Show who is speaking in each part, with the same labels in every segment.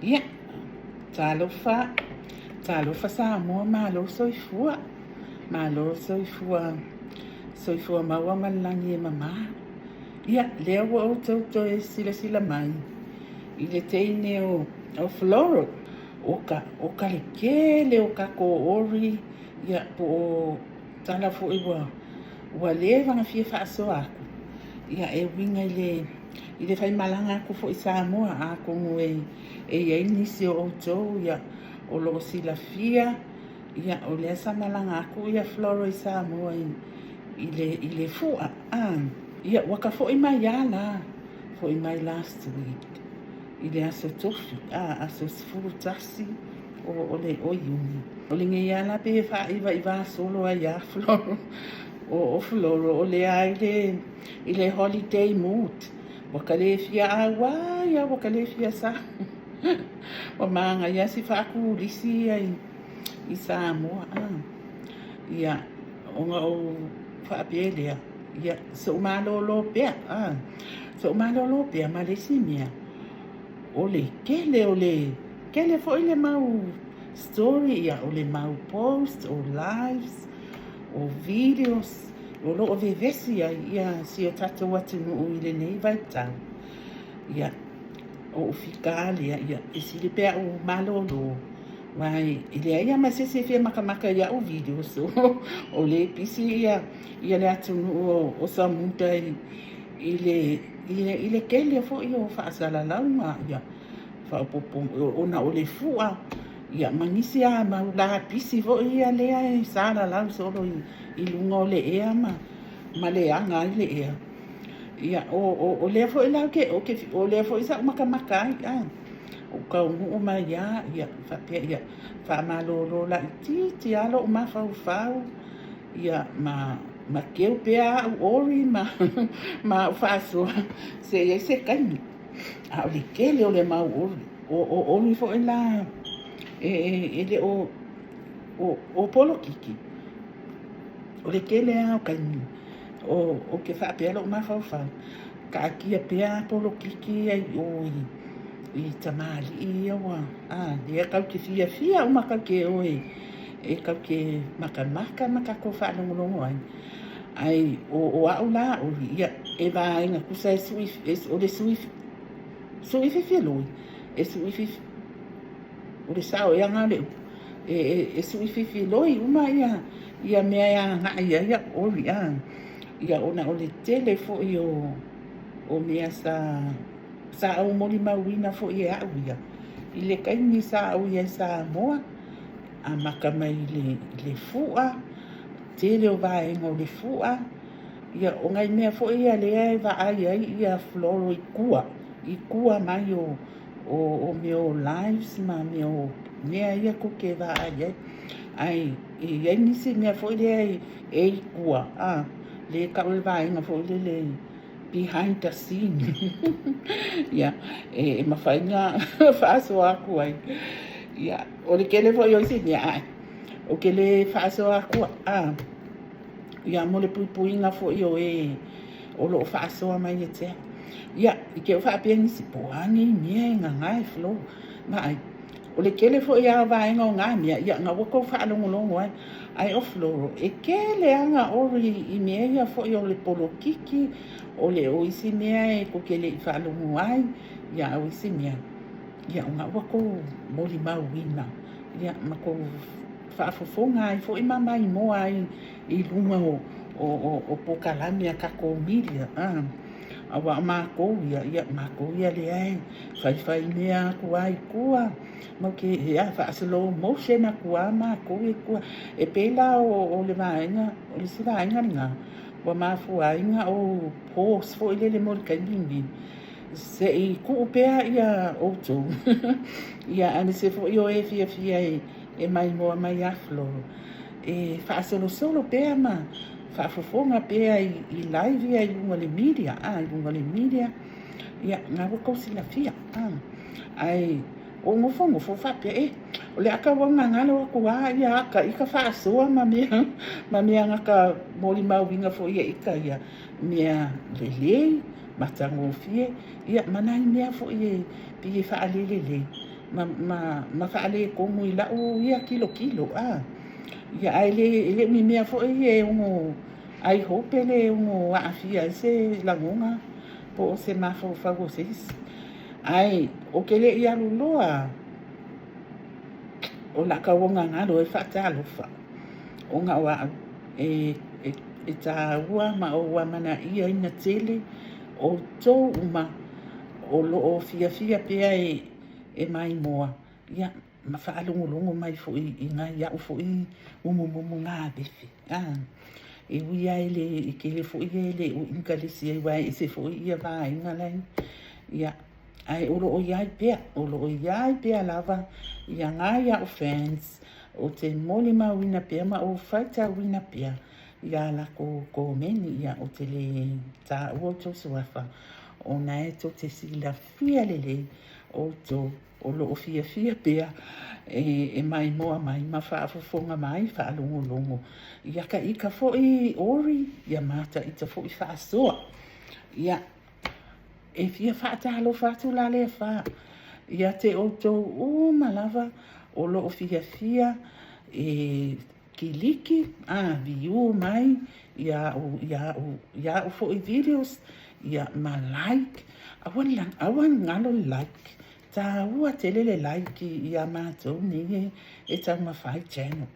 Speaker 1: Ia, talofa, talofa Samoa, malo soifua, malo soifua, soifua maua ma le lagi e mama. Ia, lea ua outou toe silasila mai i le teine o Floro, o ka, o ka le kele o kakou ori, ia, po o tala foi ua leva ona fia faasoa aku, ia, e uiga i le faimalaga atu foi i Samoa, atonu e i ai nisi o outou, ia, o lo o silafia, ia, o lea sa malaga atu ia Floro i Samoa i le fua. Ia, ua ka foi mai a la, foi mai last week i le aso Tofi, aso 11 o Iuni. O lenei a la pe e faaiva solo ai ia Floro. O Floro o lea ai i le holiday mood. Ua ka le fia auai, ua ka le fia sa. Ua magaia si faakulisi ia i Samoa. Ia, ona ou faapea lea, ia, sou malolo pea, sou malolo pea ma le isi mea, o le kele o le kele foi le mau story, ia, o le mau post, o lives, o videos, o lo o vevesi ai ia si o tatou atunuu i lenei vaitau. Ia, o ufika lea, ia, e sili pea au malolo. Vai, e leai a ma se isi e fia makamaka i au videos o le pisi ia le atunuu o Samuta i le kele foi o faasalalauga, ia, faaopoopo ona o le fua, ia, ma nisi a mau lapisi foi ia lea e salalau solo i luga o le ea ma leaga ai le ea. Ia, o lea foi la o lea foi sa'u makamaka ai, o taunuu mai a, ia, faapea, ia, faamalolo laitiiti a lou mafaufau, ia, ma keu pea au ori ma au faasoa se i ai se taimi. A o le tele o le mau ori, o ori foi la e le o polokiki, o le tele a o taimi o ke faapea lou mafaufau, taatia pea polokiki ia i o i tamalii ia ua lea tatou te fiafia uma tatou te o e tatou te makamaka ma tatou faalogologo ai. Ai o au la ori, ia, e vaega tusa e sui, o le sui sui fifilui e sui fifi, o le sao ea na o le upu e sui fifiloi uma ia mea e agai ai au ori, ia, ona o le tele foi o mea sa ou molimauina foi e au ia i le taimi sa ou i ai Samoa, amata mai i le fua, tele o vaega o le fua, ia, o nai mea foi ia lea e vaai ai ia Floro i tua mai o mea o lives ma mea o mea ia tou te vaai ai. Ai e i ai nisi mea foi lea e i tua, le tau le vaega foi lele behind the scene, ia, e mafai ona faasoa atu ai. Ia, o le tele foi o isi mea ae o ke le faasoa atu, ia, mo le puipuiga foi o e o lo o faasoa mai e tea. Ia, i ke o faapea nisi po o a nei mea e gaga e Flo. Vaai, o le tele foi a o vaega o ngā mea, ia, na ua tou faalogologo ai. Ai o Floro, e kele aga ori i mea ia foi o le polokiki, o le o isi mea e kou te le i faalogo ai, ia, o isi mea, ia, o na ua kou molimauina, ia, ma kou faafofoga ai foi ma maimoa ai i luga o pokalame a tatou media. Aua o makou ia, ia, makou ia lea e faifai mea atu ai i tua, mau ke ia faa-slow motion atu a makou i tua. E pei la o le vaega, o le isi vaega lena, ua mafua ai na ou pause foi lele mo le taimi lenei, se i tuu pea ia outou, ia, aemaise foi o e fiafia e maimoa mai ia Floro, e faasolosolo pea ma faafofoga pea i live ia i luga o le media, i luga o le media, ia, na ua tou silafia. Ai o nofonofo faapea e o le a tau gagalo atu a ia aka i ka faasoa ma mea na ka molimauina foi e ika ia mea lelei matagofie, ia, ma nai mea foi e pei e faalelelei. ma, ma, ma faaletonu i lau ia tilotilo, a. Ia, ae le, e le o ni mea foi e ono I hope e le ono aafia ai se lagona po o se mafaufau o se isi. Ae ou te le i alu loa o la tauagagalo ai faatalofa ona o au e, e, e tāua ma ou amanaiaina tele outou uma o lo o fiafia pea e, e maimoa. Ia, ma faalogologo mai foi i nai au foi mumumumugāvefe. A, e ui lava e le e tele foi e le o ikalesi ai aua e ese foi ia vaega la ia, ae o lo o i ai pea, o lo o i ai pea lava ia nai au fans ou te molimauina pea ma ou faitauina pea ia lakou komeni. Ia, ou te le taua outou suafa ona e tou te silafia lelei outou o lo o fiafia pea e maimoa mai ma faafofoga mai, faalogologo ia ta ita foi ori, ia ma ta ita foi faasoa. Ia, e fia faatalofa atu la le afa ia te outou uma lava o lo o fiafia e kiliki, a, view mai ia au, ia au, ia au foi videos, ia ma like. Aua ne, aua ne galo le like. Tāua tele le like iā matou nei e, e taumafai channel.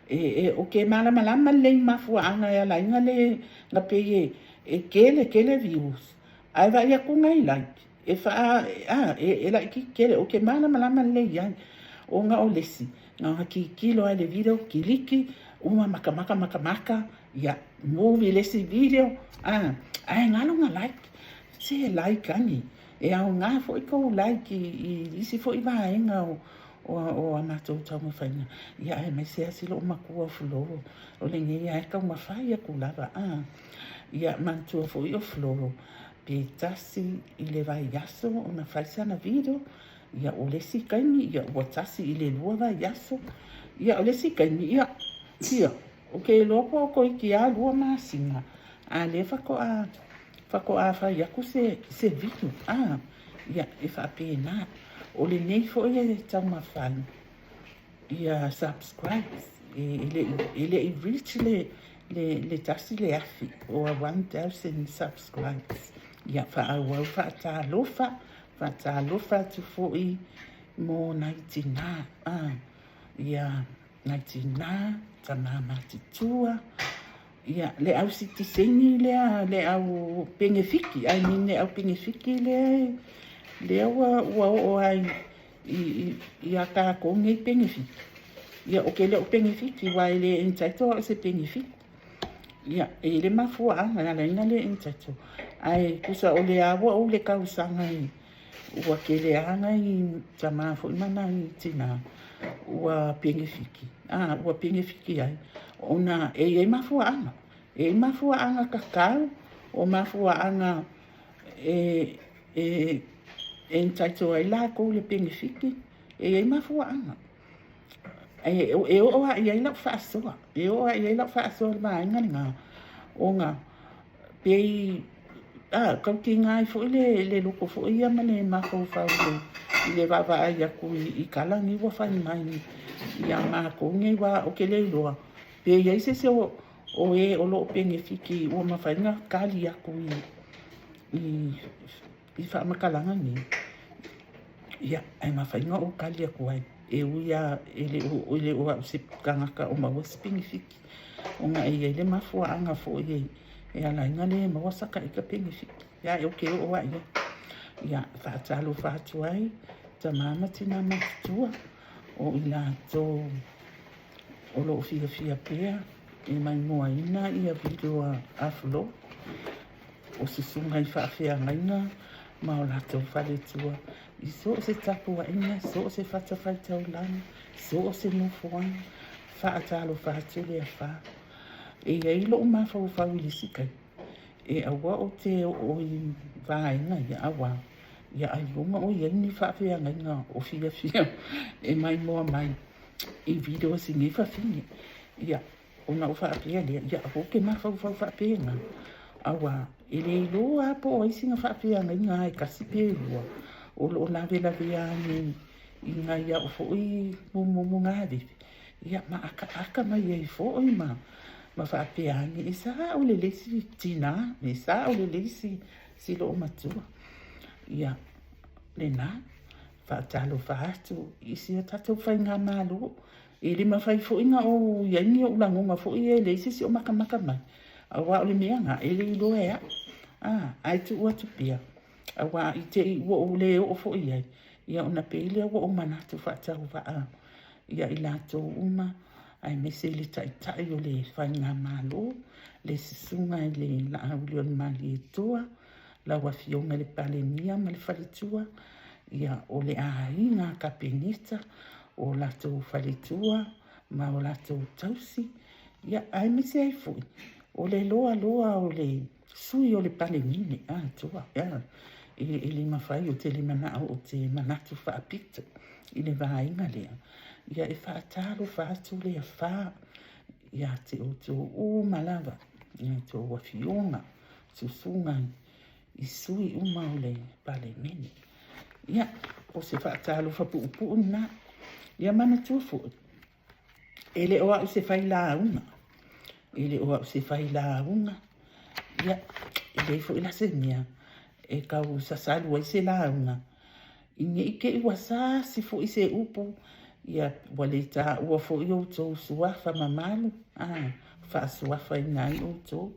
Speaker 1: E, e, o ke malamalama lelei mafuaaga e ala ai na le, na pei e, e kele kele views. Ae vaai atu nai like, e faa, a, e, e laitiiti tele, ou te malamalama lelei ai. Ona o le isi, na ona tilotilo lava i le video, kiliki, uma makamaka makamaka, ia, movie le isi video, a, ae galo na like. Se like ane, e aoga foi kou like i, i isi foi vaega o, o, o a matou taumafaiga. Ia, aemaise lava si lou matua o Floro, o lenei lava e taumafai atu lava, a. Ia, manatua foi o Floro, pe tasi i le vaiaso ona fai sana video, ia o le isi taimi, ia ua tasi i le lua vaiaso, ia o le isi taimi, ia, ia, ou te iloa po o toeiti lava lua masina, a lea faatoa, faatoa fai atu se, se video, a, ia, e faapena. O lenei foi e taumafai ia subscribe, e le, e le i reach le, le, le 1,000 o 1,000 subscribes. Ia faaauau faatalofa, faatalofa atu foi mo nai tinā, a, ia nai tinā, tamā matutua, ia le au sitiseni lea, le au penefiki, I mean le au penefiki lea, lea ua, ua oo ai i, i, iā tākou nei penefiki. Ia, ou te le o penefiki, aua e le entitle au i se penefiki. Ia, e i ai le mafuaaga e ala ai ona le entitle. Ae tusa o le a ua ou le tausaga i, ua tele lava nai tama foi ma nai tina ua penefiki, a, ua penefiki ai, ona e i ai mafuaaga. E i ai mafuaaga tatau, o mafuaaga e, e entitle ai latou i le penefiki, e i ai mafuaaga. E, e oo lava i ai lau faasoa, e oo lava i ai lau faasoa i le vaega lena, ona pei, a, tautiga ai foi le, le loto foi ia ma le mafaufau i le, i le vaavaai atu i, i tala nei ua fai mai iā matou nei, aua ou te le iloa pe i ai se isi o, o e o lo o penefiki ua mafai ona tali atu i, i, i faamatalaga nei. Ia, ae mafai ona ou tali atu ai, e ui lava e le o, e le o au se tagata o maua se penefiki, ona e i ai le mafuaaga foi e, e ala ai ona le maua saka ita penefiki. Ia, ou te oo lava i ai. Ia, faatalofa atu ai, tama ma tina matutua, o i latou o lo o fiafia pea e maimoaina ia video a Flo o susuga i faafeagaiga ma o latou faletua i so o se tapuaiga, so o se fatafaitaulaga, so o se nofoaga, faatalofa atu le afa. E i ai lou mafaufau i le isi taimi, e aua ou te oo i vaega ia, auā, ia ailoga o i ai ni faafeagaiga o fiafia e maimoa mai i videos i nei fafine. Ia, ona ou faapea lea, ia aua ou te mafaufau faapena, auā, e le iloa lava po o ai sina faafeagaiga lava e tasi pe lua o lo o lavelavea ai i nai a'u foi mumumugavivi, ia ma akaaka mai ai foi ma ma faapea ane, e sa'o lelei si tinā, e sa'o lelei si si loomatua. Ia, lena, faatalofa atu i si a tatou faigamalo. E le mafai foi ona ou i ai ni ou lagona foi ia e leai se isi o matamata mai, aua o le mea lena, e le iloa e au. Ae tuu atu pea, aua i te i ua ou le oo foi i ai, ia ona pei lea ua ou manatu faatauvaa ia i latou uma, aemaise le taitai o le faigamalo, le susuga i le Laaulialemalietoa, lau Afioga i le Palemia ma le faletua, ia, o le aiga Kapeneta, o latou faletua ma o latou tausi, ia, aemaise ai foi o le loaloa o le sui o le Palemene atoa. E le mafai, ou te le manao ou te manatu faapito i le vaega lea. Ia, e faatalofa atu le afa ia te outou uma lava, i a outou afioga, susuga i sui uma o le Palemene. Ia, o se faatalofa puupuu lena. Ia manatua foi, e le o au se failauga, e le o au se failauga. Ia, e leai foi la se mea e tau sasalu ai se lauga, i ne i te i ua sasi foi se upu, ia ua le taua foi outou suafa mamalu, faasuafaina ai outou.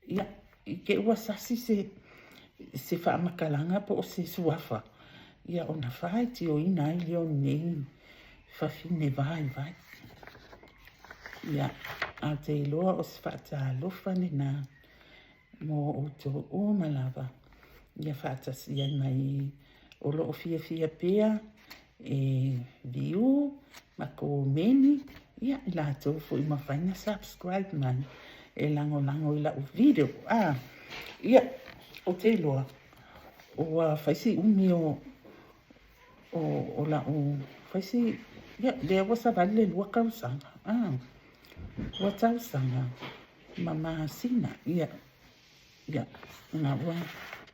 Speaker 1: Ia, i te i ua sasi se faamatalaga po o se suafa, ia ona faitioina ai lea o lenei fafine vaivai. Ia, ae ou te iloa o se faatalofa lena mo outou uma lava, ia faatasi ai ma e o lo o fiafia pea e view ma komeni, ia i latou foi mafai ona subscribe mai e lagolago i lau video. Ia, ou te iloa ua fai si umi o o lau fai si, ia, lea ua savali le 2 tausaga, 2 tausaga ma masina, ia, ia, na ua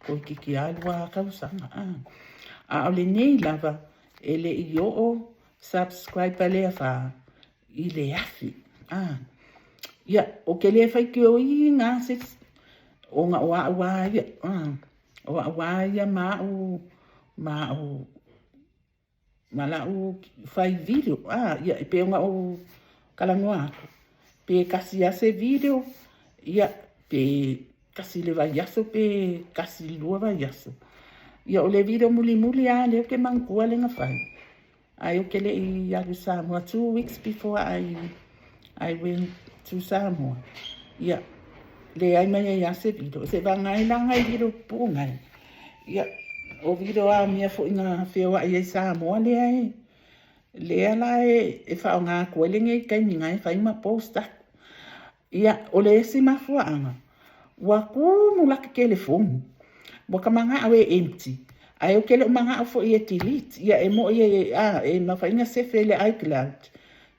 Speaker 1: toeitiiti lava 2 tausaga, a o lenei lava e le i oo subscriber lea fa i le 1,000. Ia, ou te le faitioina lava se isi, ona o au lava ia, o au lava ia ma au, ma au, ma lau fai video, ia, e pei ona ou talanoa atu, pe tasi lava se video, ia, pe tasi i le vaiaso pe tasi i le 2 vaiaso. Ia, o le video mulimuli lava lea ou te manatua lea na fai, ae ou te le i alu i Samoa, 2 weeks before I went to Samoa. Ia, leai mai ai lava se video. Se vagana ai la nai video pupuu nai. Ia, o video a mea foi na feoai ai Samoa lea e, lea la e faaaoga atu ai lenei taimi na e fai ma post atu. Ia, o le isi mafuaaga, ua tumu la ke telefoni. Ua ka mana'o e empty. Ae ou te le o mana'o foi e delete. Ia, e mo'i e, e mafai ona sefe i le iCloud.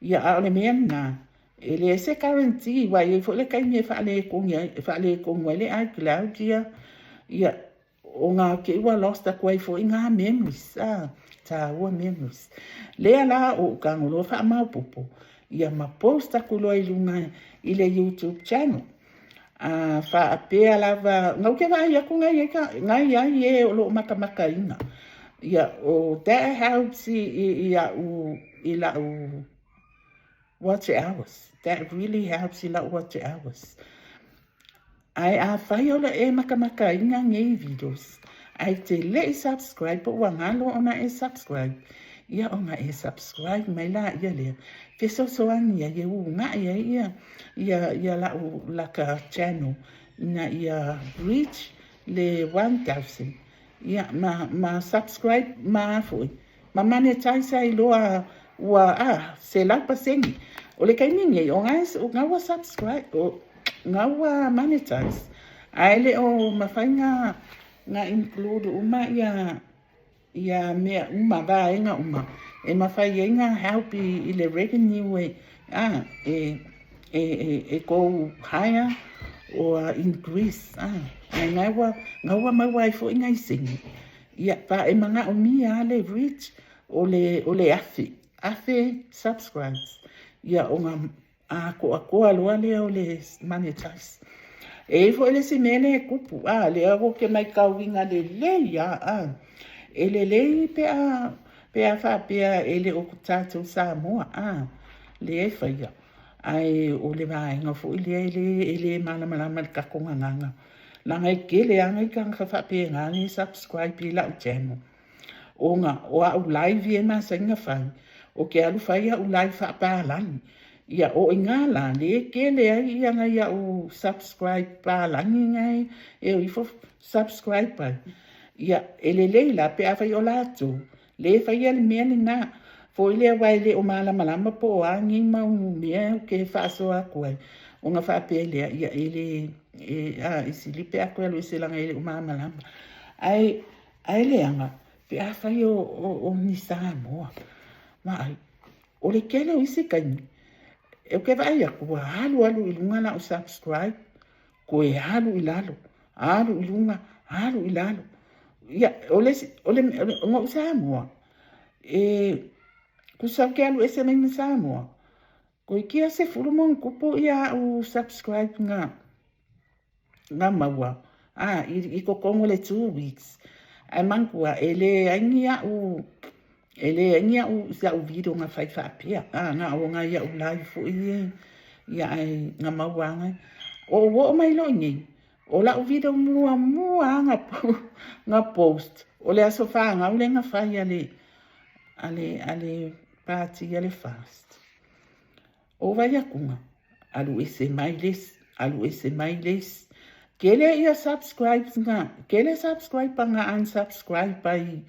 Speaker 1: Ia, a o le mea lena, e leai se guarantee, aua e i ai foi le taimi e faaletonu ai le iCloud ia, ia, ona te i ua lost atu ai foi ngā memories, tāua memories. Lea la o ou tago loa faamaopoopo, ia ma post atu loa i luga i le YouTube channel. A faapea lava, na ou te vaai atu nai ai, nai ai e o lo o matamataina. Ia, o that helps i au, i lau watch hours. That really helps i lau watch hours. Ae afai o le e matamataina nei videos, ae te le i subscribe po ua galo ona e subscribe, ia ona e subscribe mai la ia lea, fesoasoani ai e uunai ai ia, ia, ia lau laka channel ina ia reach le 1,000. Ia, ma subscribe ma foi, ma monetize ai loa ua 100%. O le taimi nei, o nga ua subscribe, o nga ua monetize, ae le o mafai na include uma ia ia mea uma, vaega uma, e mafai ai na help i le revenue e, e go higher or increase. Nai nga ua maua ai foi nai sene. Ia, pa e manaomia lava le reach. o le, o le 1000, 1000 subscribes, ia ona atoatoa loa lea o le monetize. E i ai foi le isi mea lea e tupu, a, lea ou te matauina lelei lava, a, e lelei pe a, pe a faapea e le o tatou Samoa, a, lea e faia, ae o le vaega foi lea e le, e le malamalama i le tatou gagana, leaga e tele lava nai tagata faapena lea e subscribe i lau channel, ona o au live ia e masani ona fai, ou te alu fai au live faapalagi. Ia, o i ina la lea e tele ai nai au subscribe palagi na e o ifo subscribe ai. Ia, e lelei la pe afai o latou lea e faia le mea lena, foi lea aua e le o malamalama po o a nei mau mea ou te faasoa atu ai, ona faapea lea, ia e le, e, a, e sili pe a toe alu ese leaga e le o malamalama. Ae, ae leaga pe afai o, o, o ni Samoa, vaai, o le tele o isi taimi, ou te vaai atu ua alu alu i luga lau subscribe, toe alu i lalo, alu i luga, alu i lalo. Ia, o le isi, o le, ona o Samoa, e, tusa ou te alu ese mai ma Samoa, toeitiiti lava 10+ ia au subscribe na, na maua, a, i totonu o le 2 weeks. Ae manatua, e leai ni au, e leai ni au, si au video na fai faapea, a, na o nai au live foi e, ia ae na maua ngai. O ou oo mai loa i nei, o lau video muamua lava na post, o le aso fanau lea na fai a le, a le, a le pati a le fast. O vai atuga, alu ese mai le isi, alu ese mai le isi. Tele ia subscribes na, tele subscriber na unsubscribe ai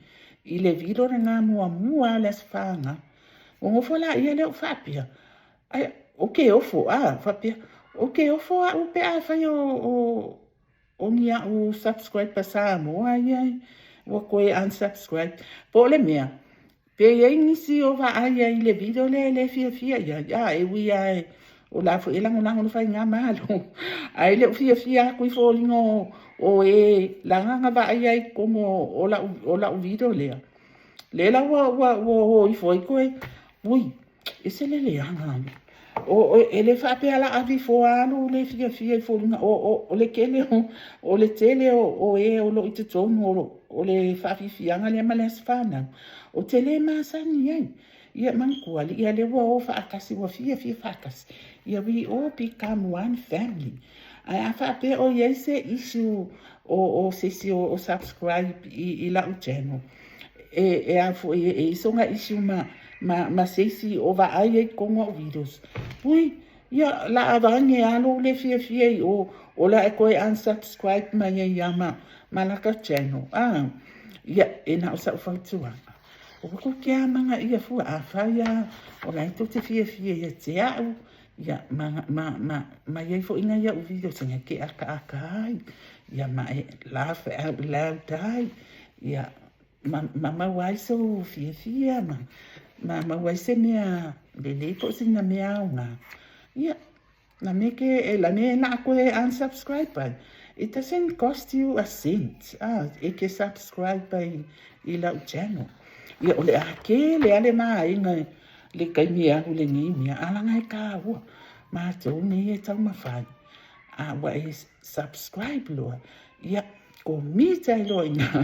Speaker 1: i le video lena muamua a le aso fanau. Ua nofo laia lea ou faapea, ai, ou te ofo, a, faapea, ou te ofo au pe afai o, o, o ni au subscriber Samoa ia ua toe unsubscribe. Po o le mea, pe i ai nisi o vaai ai i le video lea e le fiafia i ai, a, e ui lava o la foi e lagolago le faigamalo, ae le o fiafia atu i foliga o, o e leaga na vaai ai i totonu o lau, o lau video lea. Lea la ua, ua, ua o ifo ai toe, ui, e se le leaga. O, o, e le faapea la ave ifo lava lou le fiafia i foliga, o, o, o le tele o, o le tele o, o e o lo o i totonu o, o le faafiafiaga lea ma le aso fanau, ou te le masani ai. Ia manatua, ia lea ua o faatasi, ua fiafia faatasi. Ia we all become one family. Ae a faapea o i ai se issue o, o se isi o, o subscribe i, i lau channel, e, e a foi e, e i soga issue ma, ma, ma se isi o vaai ai totonu o au videos. Ui, ia la avane lava lou le fiafia i o, o le a e toe unsubscribe mai ai ia ma, ma laka channel. Ah, ia, e na o sa'u fautuaga. O kou te amagaia fua, afai lava o la e tou te fiafia ia te au, ia, ma, ma, ma, ma i ai foi nai au videos e te akaaka ai, ia ma e laugh out loud ai, ia, ma, ma maua ai sou fiafia, ma, ma maua ai se mea lelei po o sina mea aoga. Ia, na me ke, e la me na koe unsubscribe ai. It doesn't cost you a cent, ah, e ke subscribe ai i lau channel. Ia, o le a kele a le maaiga le taimi e alu lenei mea, a leaga e tāua matou nei e taumafai. A ua e subscribe loa, ia, komiti ai loa i ina.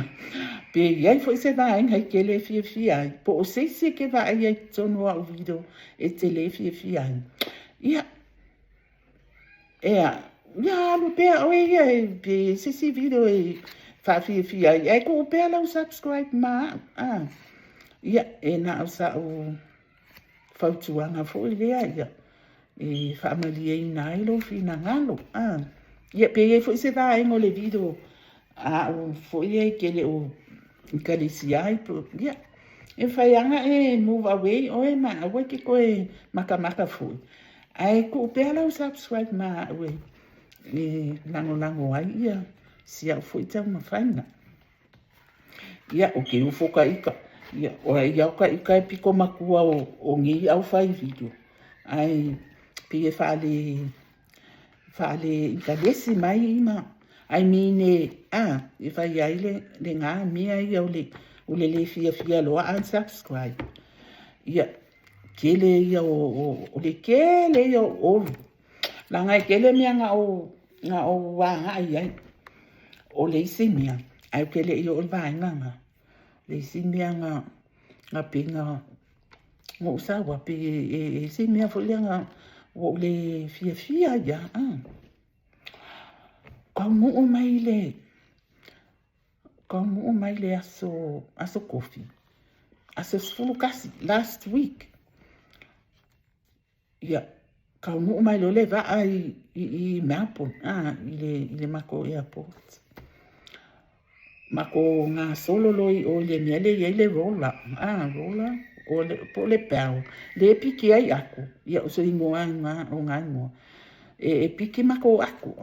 Speaker 1: Pe i ai foi se vaega e te le fiafia ai, po o se isi e te vaai ai i totonu o au video e te le fiafia ai. Ia, ea, ia alu pea oe ia e, pe i ai se isi video e faafiafia ai, ae tuu pea lau subscribe ma au. Ah, ia, e na o sa'u fautuaga foi lea, ia, e faamalieina ai lou finagalo. Ah, ia, pe i ai foi se vaega o le video a au foi ia e te le o ekalesia ai, ia, e mafai lava ona e move away oe ma aua e te toe matamata foi. Ae tuu pea lau subscribe ma au e, e lagolago ai ia si au foi taumafaiga. Ia, o ke ufo ka ika. Ia, o ia o ka ika e pito matua o, o nei au fai video. Ae, pei e faale, faale ikalesi mai ma, I mean e, a, e fai ai le, le ngā mea ia o le, O le le fiafia loa unsubscribe. Ia, tele ia o, o le tele ia o olu. Leaga e tele mea na ou, na ou agai i ai. O le isi mea, ae ou te le i oo i le vaega lena. O le isi mea na, na pei na, na ou sau lava, pei e i ai se mea foi lea na, ua ou le fiafia ai lava. Taunuu mai le, taunuu mai le aso, aso Tofi, aso 11, last week. Ia, taunuu mai loa le vaa i Melbourne, i le matou airport. Matou gasolo loa i o i le mea lea e i ai le roller, roller po o le bell, lea e piki ai ato. Ia, o se igoa lena o na igoa. E piki matou ato,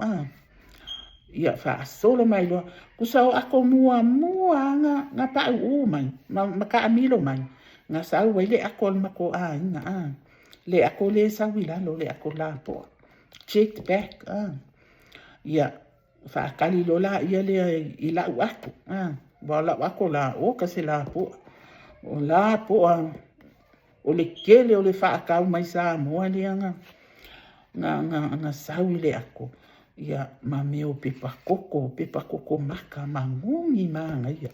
Speaker 1: Ia, faasolo mai loa. Tusa o ato muamua lava na pauu mai ma taamilo mai, na sau ai le ato a le matou aiga, le ato lea e sau i lalo, le ato lapoa, checked bag. Ia, faatali loa laia lea i lau ato, aua o lau ato la, oka se lapoa. O lapoa, o le tele o le faatau mai Samoa lea na sau i le ato, ia, ma mea o pepa koko, pepa koko maka, magugi manaia.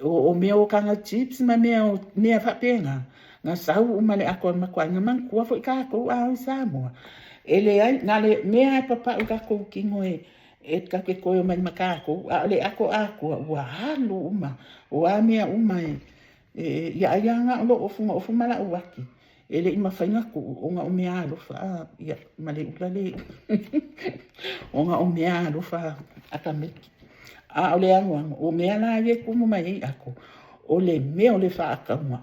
Speaker 1: O mea o taga chips ma mea o mea faapena, na sau uma le ato a le matou aiga. Manatua foi tatou a o i Samoa, e leai, na o le mea lava e papau i tatou tino e tatou te toe omai ma tatou, a o le ato atoa ua alu uma. O a mea uma e, ia ai lava na o lou ofu, na ofu ma lau ati. E le i mafai ona tuu ona o meaalofa, ia, ma le ula le ona o meaalofa a tamaiti. A o le anoano, o mea la ia e tumu mai ai ato, o le mea o le faatauga,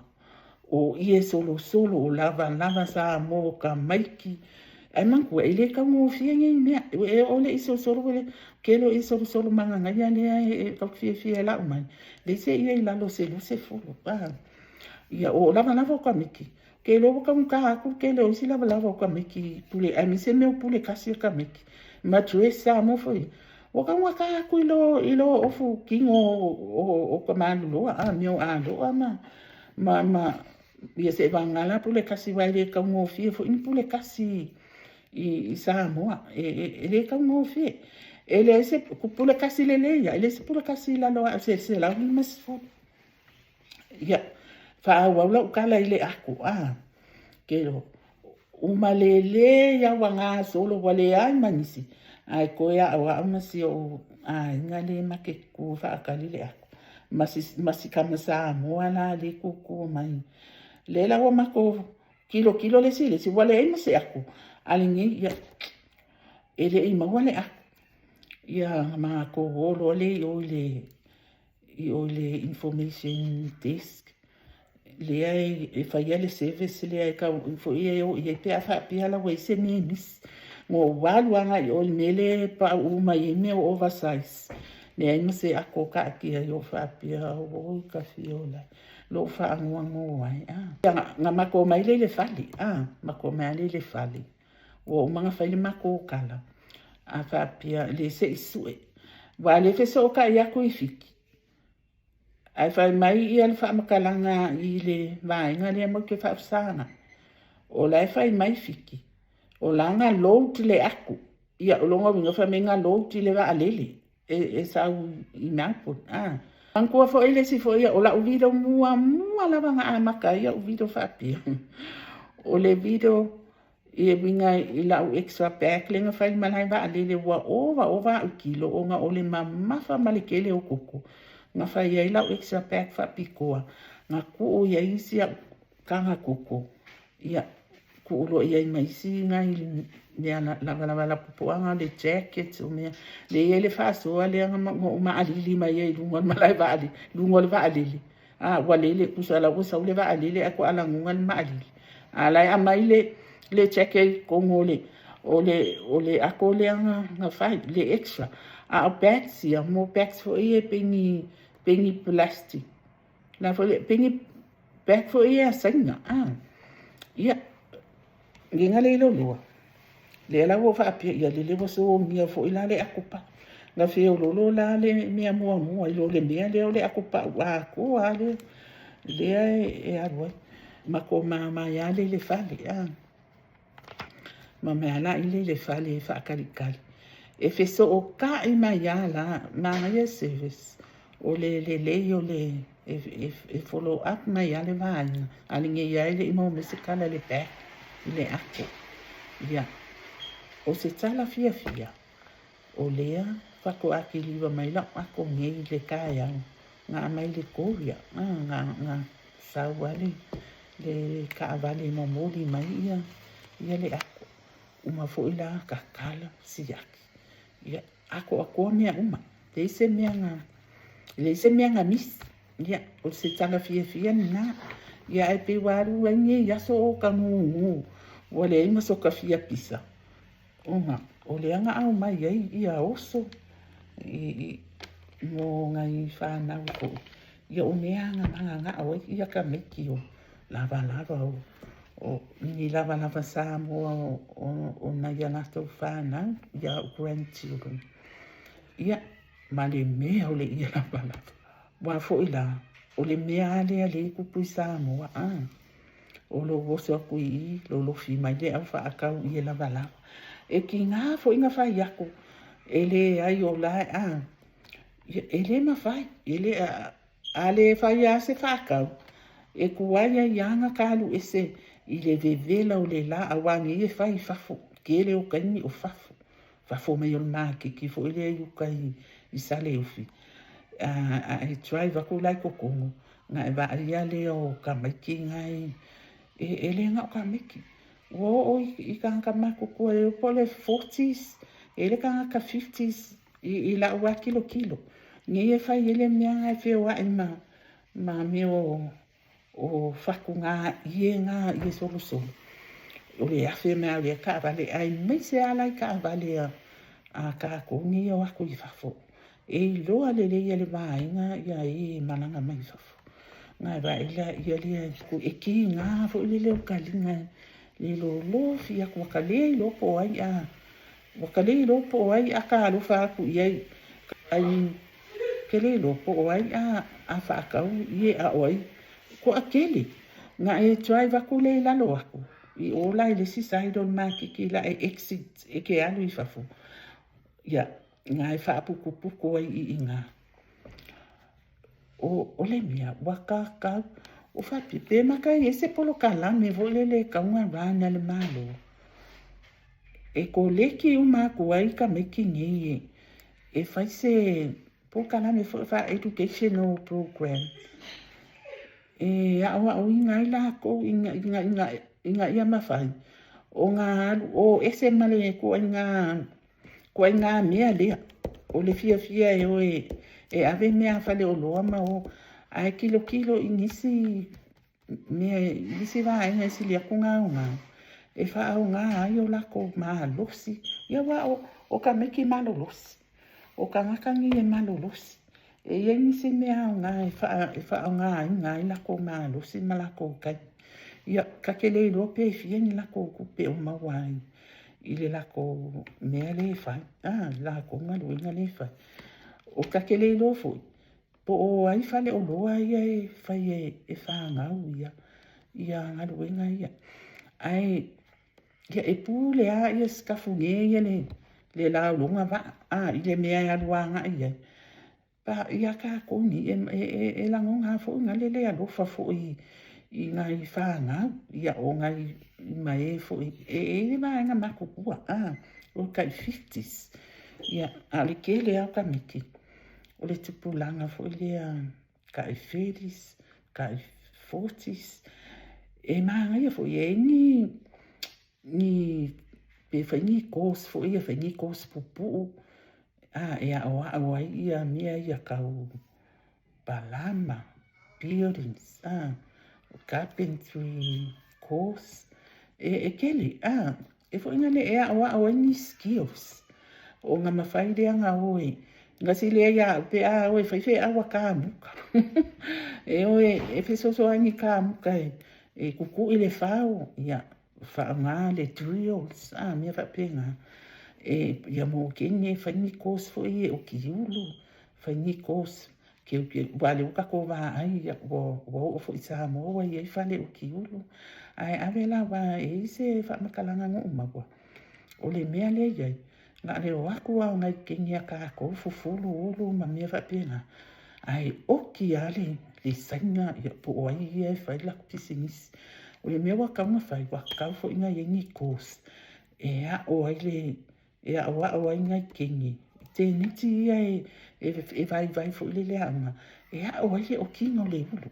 Speaker 1: o ie solosolo, o lavalava Samoa o tamaiti. Ae manatua, e le taugofie nei mea. E oo i le ie solosolo, ou te iloa o le ie solosolo mananaia lea e tatou te fiafia e lau mai, leai se ie i lalo o se 20. Ia, o lavalava o tamaiti, ou te iloa ua taugata atu le tele o isi lavalava o tamaiti pule, aemaise mea o pule tasi a tamaiti, ma dress Samoa foi ia, ua taugata atu i lo ofu tino o tamaloloa, mea o aloa ma ia seivagana la pule tasi, aua e le taugofie foi ni pule tasi i Samoa, e le taugofie. E leai se pule tasi lelei lava, e leai se pule tasi i lalo ae o se 150. Ia, faaauau lau tala i le ato, a, ke uma lelei lava ua gasolo ua leai ma nisi, ae toe aoao ma si ou aiga lea ma te tutu faatali le ato, ma si tama Samoa la lea e tutu mai. Lea la ua matou tilotilo le isi i le isi, ua leai ma se ato a lenei, ia, e le i maua le ato. Ia, na matou o loa lea i o i le i o i le information desk lea e faia le service lea e tau foi e o i ai pe a faapea la ua i ai se mea e misi. Na ou alu agai i o i le mea lea e pauu mai ai mea o oversize, leai ma se ato o taatia ai. Ou faapea, oi ka fia ola e, lou faanoanoa ai. Na matou omai lea i le fale, matou omai lava lea i le fale, ua uma ona fai le matou tala, a faapea le se i sue, aua o lea e fesootai atu i Fiti, ae fai mai ia le faamatalaga i le vaega lea matou te faafesagai, o la e fai mai Fiti, o la na load le atu. Ia, o lona uiga fai mai na load i le vaalele e sau i Melbourne. Manatua foi le isi foi, o lau video muamua lava na amata ai au video faapea, o le video e uiga i lau extra bag lea na fai i le malae vaalele, ua ova ova au kilo ona o le mamafa ma le tele o koko. Na fai ai lau extra bag faapitoa, na tuu i ai isi au taga koko, ia, tuu loa i ai ma isi nai mea lavalava lapopoa, le jacket o mea. Lea e i ai le faasoa lea na ou maalili mai ai i luga o le malae vaalele, luga o le vaalele. A ua lele, tusa la ua sau le vaalele ae toa lagona le maalili. A la e aumai le jacket i totonu o le o le ato lea na fai, le extra. A o bags ia, mo bags foi ia pei ni, pei ni plastic. La foi le, pei ni bag foi ia a Saina. Ia, liga le ilo lua. Lea la ua faapea, ia lele ua sogia foi la le ato pa. Na feololo la le mea muamua i lo le mea lea o le ato pau atoa lava lea, lea e alu ai. Matou mama ai lea i le fale, a. Ma mai lava la i le fale e faatalitali. E fesootai mai lava la, manaia le service, o le lelei o le e follow up mai lava le vaaiga, a lenei lava e le i maua mai se tala i le bag i le ato. Ia, o se tala fiafia, o lea faatoa kiliva mai lau ato nei i le taeao, na aumai le courier, na sau lava le taavale e momoli mai ia le ato. Uma foi la tatala, siaki, ia atoatoa mea uma, leai se mea na, leai se mea na misi. Ia, o se tala fiafia lena. Ia ae pei ua alu ai nei aso o ta gugu, ua leai ma so ta fia pisa, ona o lea na aumai ai ia oso i, mo nai fanau foi. Ia o mea na mananao ai ia tamaiti o lavalava o ni lavalava Samoa o nai a latou fanau, ia au grandchildren. Ia, ma le mea o le ie lavalava. Aua foi la, o le mea lava lea lea e tupu i Samoa, a, o lou oso atu i i, lolofi mai le au faatau ie lavalava. E tiga foi na fai atu, e leai o la e, a, e le mafai, e le, a le fai lava se faatau, e tuai ai lava ona ta alu ese i le vevela o le la, aua nei e fai i fafo, tele o taimi o fafo, fafo mai o le maketi foi lea i uta i Saleufi. A e drive atu la i totonu, ona e vaaia lea o tamaiti na e le na o tamaiti. Ua oo i tagata matutua, e po o le 40s, e i ai le tagata 50s i lau lava tilotilo. Nei e fai ai le mea na e feoai ma mea o fatuga ie na ie solosolo. O le afe mai lava o lea taavale, aemaise lava la i taavale a tatou nei e o atu i fafo. E iloa lelei e le vaega ia e malaga mai fafo. Na e vaai laia lea e kiga foi lele o taliga le lolofi atu ua ta le iloa po o ai a ua ta le iloa po o ai a ta alofa atu i ai. I mean, ke le iloa po o ai a faatau ie a o ai. Toatele. Na e drive atu lea i lalo atu, i o la i le isi side o le maketi la e exit e ke alu i fafo. Ia, na e faaputuputu ai i ina. O le mea, ua kakau, o faapea, pe maka i ai se polokalame foi lele e tatau ona run a le Malo, e koleki uma atu ai tamaiti nei e fai se polokalame foi faa-educational program e aoaoina ai lakou ina ia mafai ona alu o ese ma le ituaiga mea lea o le fiafia e o e ave mea a faleoloa ma o ae tilotilo i nisi mea, nisi vaega e sili atu ona aoga e faaaoga ai o latou malosi. Ia aua o tamaiti malolosi, o tagata nei e malolosi, e i ai nisi mea aoga e faaaogaina ai latou malosi ma latou taimi. Ia, ta te le iloa pe fia ni latou tupe o maua ai i le latou mea lea e fai, le latou galuega lea e fai. O ta te le iloa foi po o ai faleoloa ia e fai e fanau ia galuega ia. Ae ia e pule lava ia sitafune ia le lauloga vaa i le mea e alu agai ai. Pa ia tatou nei e lagona foi na le alofa foi i nai fanau, ia o nai ma e foi e i le vaega matutua, o tai 50s. Ia, a o le tele lava o tamaiti, o le tupulaga foi lea tai 30s, tai 40s. E manaia foi e i ai ni pe fai ni course foi ia, fai ni course pupuu e aoao ai ia mea ia tau palama, buildings, carpentry course, e tele, e foi na le e aoao ai ni skills. O nga mafai lea nga oe, gasi lea ia pe a oe fai feau a kamuka. E oe e fesoasoani kamuka e kukui le fao, ia, faaaoga le drills, mea faapena. E ia mo keni e fai ni course foi ia e oki ulu, fai ni course keukeu, aua o lea ua tatou vaai ua oo foi i Samoa ua i ai fale oki ulu. Ae ave la aua e i ai se faamatalaga na ou maua, o le mea lea e i ai, na o le o atu lava o nai teine a tatou fufulu ulu ma mea faapena, ae oki lava le Saina po o ai ia e fai le latou pisinisi. O le mea ua tatau ona fai, ua tatau foi ona i ai ni course e ao ai le e aoao ai nai teine, teineiti ia e vaivai foi lele i aoga, e ao ai le okiga o le ulu.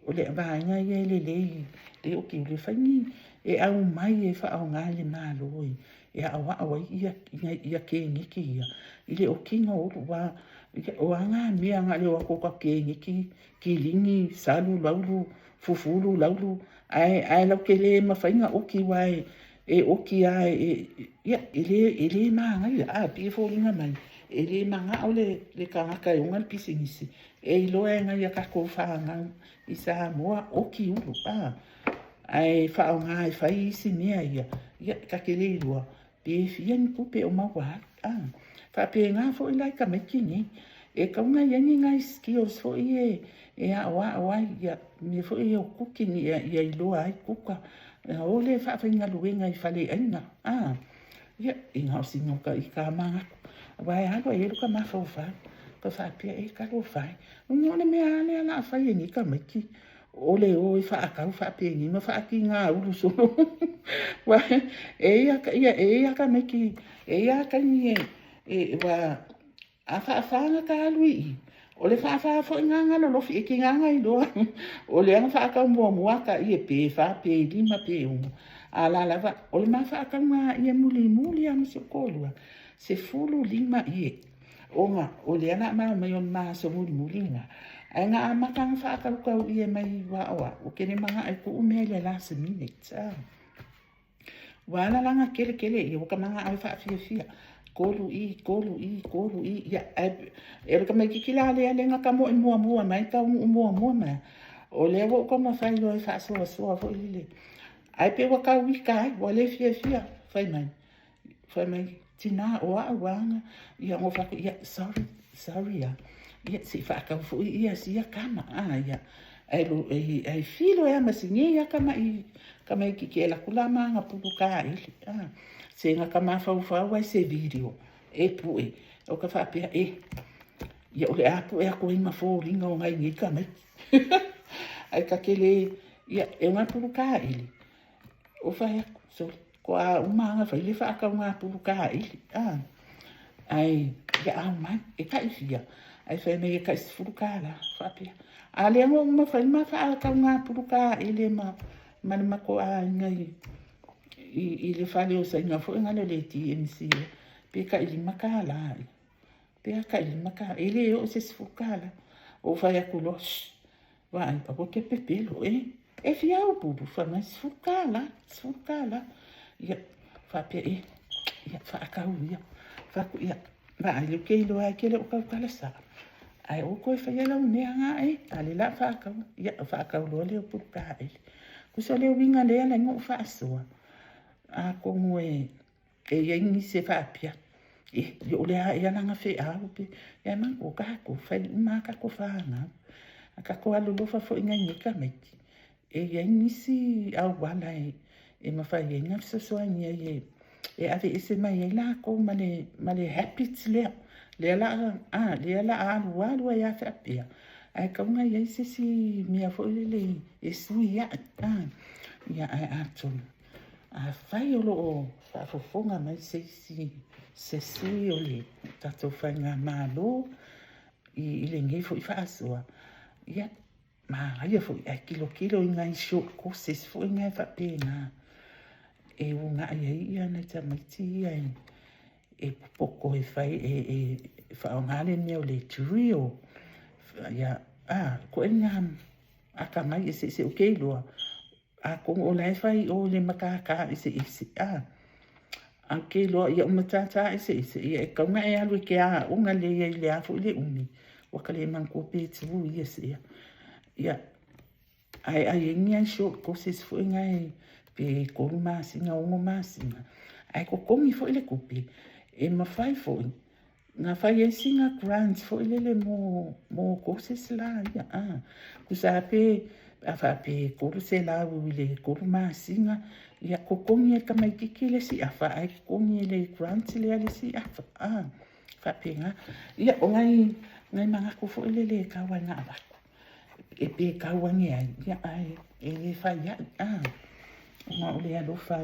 Speaker 1: O le vaega ia e lelei le oki ulu, e fai ni, e aumai e faaaoga e le Malo e aoao ai ia teineiti ia i le okiga o ulu. Aua o a na mea na o le o atu o teineiti kilini, salu lau ulu, fufulu lau ulu, ae latou te le mafai ona oki aua e oki lava, ia e le manaia, e pei e foliga mai e le manao le tagata e ona le pisinisi e iloa e nai a tatou fanau i Samoa oki ulu, ae faaaoga e fai isi mea ia, ia ta te le iloa pe fia ni tupe o maua ai. Faapena foi la i tamaiti nei, e tatau ona i ai ni nai skills foi ia e aoao ai, ia mea foi ia o cooking ia iloa ai kuka, ona o lea e faafaigaluega i faleaiga. Ia, e na o sina ita lava manatu, aua e alu lava i ai lota mafaufau, ta faapea, e talofa e, o le mea lava lea o le a fai e nei tamaiti, o le o e faatau faapenei ma faatiga ulu solo. Aua e i ai lava tamaiti, e i ai lava taimi ua a faafa ona ta alu i i, o le faafa foi lena na lolofi, e tiga ona iloa o lea na faatau muamua ata ie pe fa pe lima pe ono, a o la lava, o le ma faatauga ie mulimuli lava ma si ou toalua, 15 ie, ona o lea o le a ma omai o le ma aso mulimuli lena, ae na amata ona faatautau ie mai aua o au, ou te le manao e tuu mea i le last minute. Ua ala la ona kele tele ia, ua ta manao e faafiafia, 3 i, 3 i, 3 i, ia, ae o le tamaititi la lea lea na tamoe muamua mai, taunuu muamua mai, o lea ua ou taumafai loa e faasoasoa foi lele, ae pei ua tau ita ai, ua le fiafia, fai mai, fai mai, tina, o au lava na, ia, ona ou fai atu, ia, sorry, sorry lava, ia, se i faatau foi ia sia tama, a, ia, ae filo ai lava ma si nei lava tamai tamaitiiti e alu atu la ma ana pulu kāʻili, a, se na ka mafaufau ai se video e pue, o ka faapea, e, ia o le a pue atu ai ma foliga o nai nei tamaiti. Ae ta te le, ia, e o ngā pulu kāʻili, o fai atu, sole, ko a uma anga fai le whaakau ngā pulu kāʻili, a, ae, ia ao mai, e kai fia, ae fai mai e kai 10 kālā, faapea. A lea ngo uma fai ma whaakau ngā pulu kāʻili ma, ma le matou aiga i, i, i le fale o Saina foi ngale o le TMC ea, pe tai 5 kālā ia. Pe a tai 5 kālā, e le oo i se 10 kālā. Ou fai atu loa, shh, vaai, aua e te pepelo, e, e fia au pulu, fai mai 10 kālā, 10 kālā. Ia, faapea, e, ia, faatau ia. Fai atu, ia, Vaai, ou te iloa e ke le o tautala sao. Ae o koe whaia lau mea ngā e, a le la whaakau, ia, o whaakau loa leo puru kāʻele. Kusa leo winga lea lai ngou whaasoa. A kongu e, e iai nisi e whaapia, e, i o le a e alanga whe au pe, e a mangu o kako, whai uma kako whaangau. A kako alolofa fo ingai ngai tamaiti. E i ai nisi auala e mafai ai ona fesoasoani ai e e aveese mai ai lakou ma le ma le habit lea. Lea la a lea la a alualu ai a faapea, ae tatau ona i ai se isi mea foi lele e sui aʻe a. Ia ae atonu afai o lo o faafofoga mai se isi se sui o le tatou faigamalo i lenei foi faasoa, ia Manaia foi ae tilotilo i nai short courses foi na e faapena e uunai ai ia nai tamaiti ia e popoto e fai e faaaoga le mea o le drill ia a koe na atamai eseese ou te iloa atonu o la e fai i o i le matata eseese a ae ou te iloa ia o matata eseese ia e tatau ona e alu e te aoga lelei ai i le a foi le umi ua ka le manatua pe 2 years ea ia ae a i ai ni ai short courses foi na e pe 3 masina 6 masina. Ae totogi foi le tupe, e mafai foi na fai ai sina grant foi lele mo courses la ia. Tusa pe a faapea e 300 i le 3 masina, ia totogi e le tamaititi le isi afa ae totogi e le grant lea le isi afa. Faapena. Ia o nai manatu foi lele e tau lava ina avatu, e pe tau ane ai, ia ae e le fai ai, ona o le alofa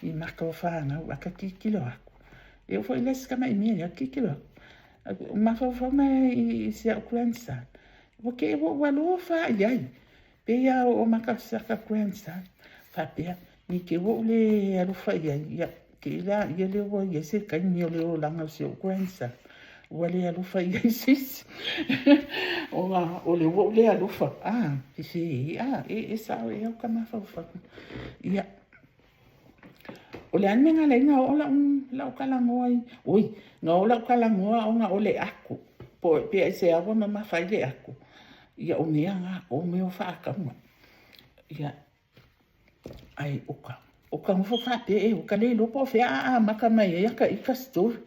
Speaker 1: i maka o fanau. A ta tilotilo atu, e oo foi i le isi tamai mea lea, tilotilo atu, mafaufau mai i si au grandson, ua te i ua ou alofa lava i ai, pei lava o maka o si ata grandson. Faapea, ne i te i ua ou le alofa i ai, ia te i lea ua i ai se taimi o le olaga o si ou grandson, ua le alofa i ai se isi, ona o lea ua ou le alofa, sese, e sao ea o ta mafaufau. Ia, o le a le mea na ala ai ona oo lau talanoa i, oi, na oo lau talanoa ona o le ato, pe aisea ua mamafa ai le ato, ia o mea na, o mea o faatauga. Ia, ae o ka nofo faapea e ua ta le iloa po o fea a amata mai ai ata ita story,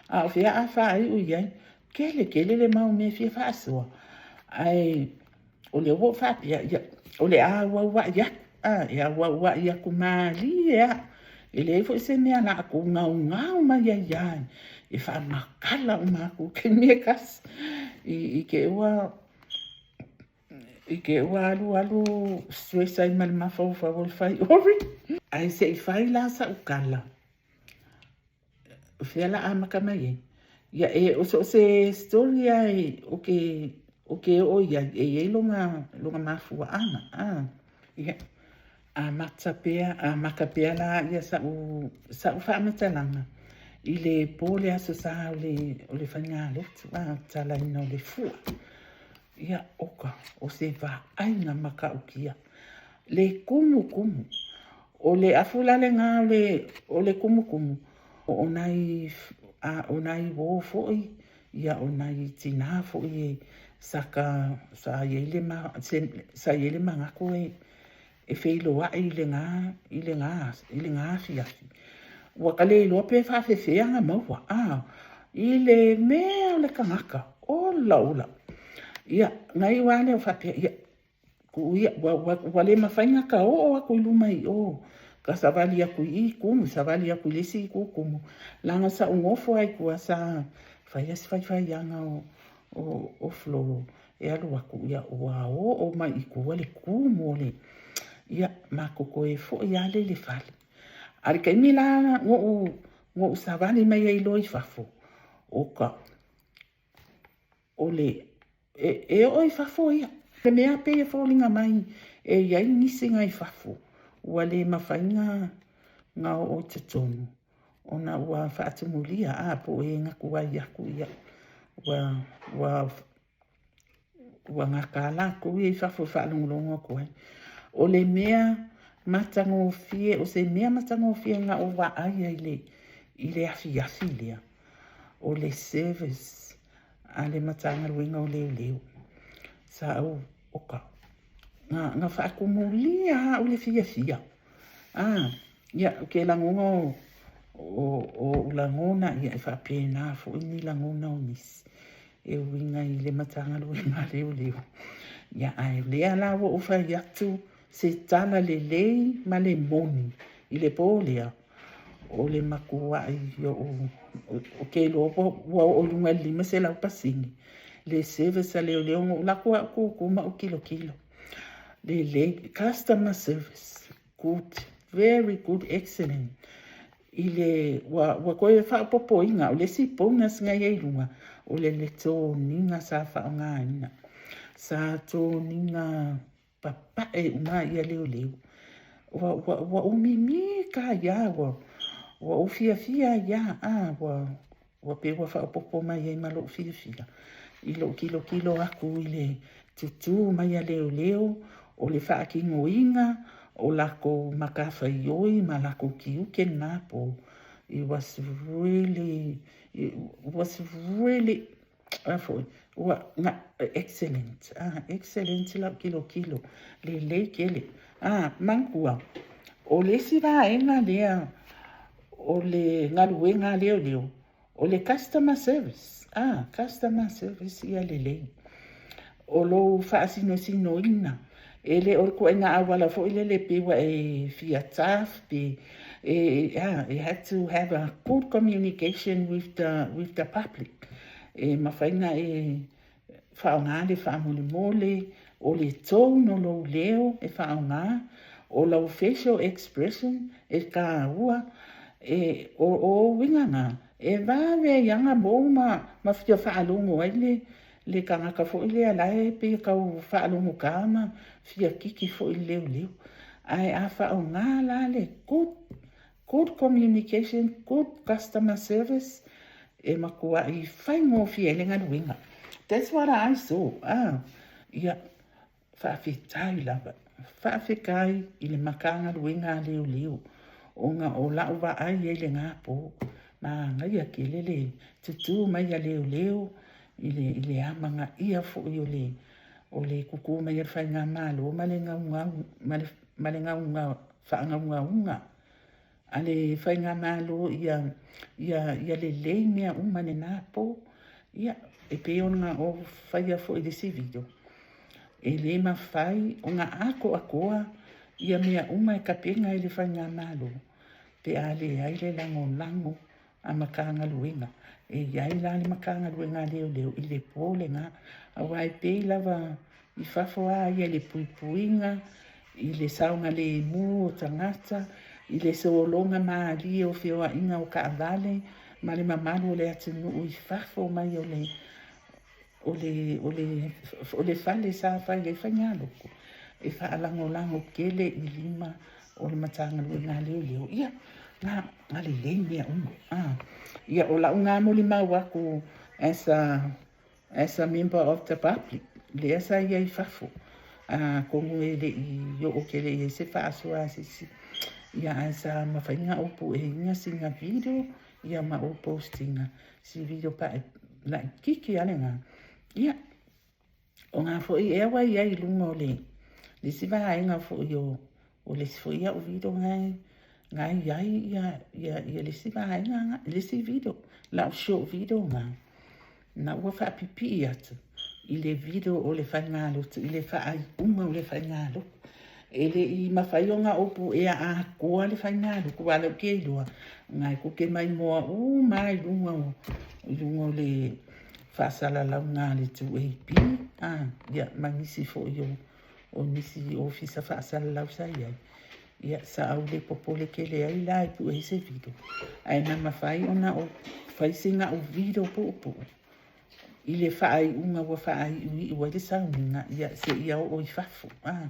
Speaker 1: a o fea a faaiu i ai. Tele tele le mau mea e fia faasoa, ae o lea ua ou faapea, ia, o le a auauai atu, e auauai atu malie lava. E leai foi se mea o le a tou naunau mai ai lava e faamatala uma atu i le taimi e tasi, i te i ua alu alu stress ai ma le mafaufau o le fai ori. Ae se i fai la sau tala, o fea la amata mai ai? Ia, e o so o se story lava ou te oo i ai, e i ai lona mafuaaga. Ia, amata pea la ia sa'u faamatalaga i le po le Aso Sa o le faigalotu, tatalaina o le fua. Ia, oka, o se vaaiga matautia le tumutumu. O le afu la lena o le tumutumu, o nai uo foi, ia o nai tinā foi e sa i ai le manatu e feiloai i lena afiafi. Ua ta le iloa pe faafefea ona maua, i le mea o le tagata, ola ola. Ia, na iu lava lea o faapea, ia, tuu ia, ua le mafai ona ta oo atu i luma i o, ta savali atu i i tumu, savali atu i le isi itu tumu, leaga sa ou nofo lava i tua sa fai lava si faifaiaga o Flo e alu atu, ia ua oo mai i tua le tumu o le, ia matou toe foi lava lea i le fale. A o le taimi la na ou savali mai ai loa i fafo, oka, o le, e oo i fafo ia. Le mea pei e foliga mai e i ai nisi i fafo ua le mafai ona oo i totonu ona ua faatumulia, po o e na tuai atu, ia, ua gata lava latou ia i fafo e faalogologo atu ai. O le mea matagofie, o se mea matagofie na ou vaai ai i le afiafi lea, o le service a le Matagaluega o Leoleo. Sa ou, oka, na faatumulia lava au i le fiafia. Ia, ou te lagona o ou lagona, ia e faapena foi ni lagona o nisi e uiga i le Matagaluega a Leoleo. Ia, ae o lea la ua ou fai atu se tala lelei ma le moni i le po lea, o le matuai ou, ou te iloa ua oo i luga i le 500% le service a leoleo. Na ou alu atu lava ou tutu ma ou tilotilo. Lelei, customer service, good, very good, excellent. I le, ua toe faaopoopoina, o le isi bonus na i ai i luga, o le toniga sa faaaogaina. Sa toniga papae uma ia leoleo. Ua ou mimita ai lava, ua ou fiafia ai lava, ua pei ua faaopoopo mai ai ma lou fiafia i lou tilotilo atu i le tutū mai a leoleo, o le faatinoina o latou matafaioi ma latou tiute lena po. It was really, it was really, foi, ua, na, excellent, excellent lau tilotilo, lelei tele. Manatua, o le isi vaega lea o le galuega a leoleo, o le customer service, ah, customer service ia lelei. O lou faasinosinoina, e le o le ituaiga auala foi lele pei ua e fia tough pe e, ah, you have to have a good communication with the public. E mafai ona e faaaoga le faamolemole, o le tone o lou leo e faaaoga, o lau facial expression e taua, e o uiga na, e vave ai lava mou ma fia faalogo ai le tagata foi lea la e pei e tau faalogotā ma fia kiki foi i le leoleo. Ae a faaaoga la le good communication, good customer service, e matuai faigofie ai le galuega. That's what I saw. Ah, ia, faafetai lava. Faafetai i le Matagaluega a Leoleo ona o lau vaai ai lena po. Manaia tele le tutū mai a leoleo i le amanaia foi o le tutū mai a le faigamalo ma le gaugau ma le gauga faagaugauga a le faigamalo ia lelei mea uma lena po. Ia, e pei ona ou faia foi le isi video, e le mafai ona atoatoa ia mea uma e tapena e le faigamalo pe a leai le lagolago a Matagaluega. E i ai la le Matagaluega a Leoleo i le po lena, aua e pei lava i fafo a ia i le puipuiga, i le saogalemu o tagata, i le sologa malie o feoaiga o taavale ma le mamalu o le atunuu i fafo mai o le fale sa fai ai faigalotu, e faalagolago tele i lima o le Matagaluega a Leoleo. Ia, na lelei mea uma. Ah. Ia, o lau ngā molimau atu as a member of the public, lea sa ia i fafo. Atonu e le i oo tele i ai se faasoa a se isi. Ia, ae sa mafai ona ou pueina sina video, ia ma ou postinga si video pa e laititi lava lena. Ia, o ngā foi ea ua i ai i luga o le isi vaega foi o le isi foi au video ngai i ai ia le isi vaega, le isi video, lau short video na, na ua faapipii atu i le video o le faigalotu, i le faaiuga o le faigalotu. E le i mafai ona ou puea atoa le faigalotu, aua o lea ou te iloa, na e kuke mai moa uma i luga o le faasalalauga a le 2AP, ah, ia, ma nisi foi o nisi ofisa faasalalau sa i ai. Ia, sa au le popole tele ai la e pue ai se video. Ae na mafai ona ou fai sina au video puupuu i le faaiuga ua faaiuiu ai le sauniga, ia seia oo i fafo. Ah.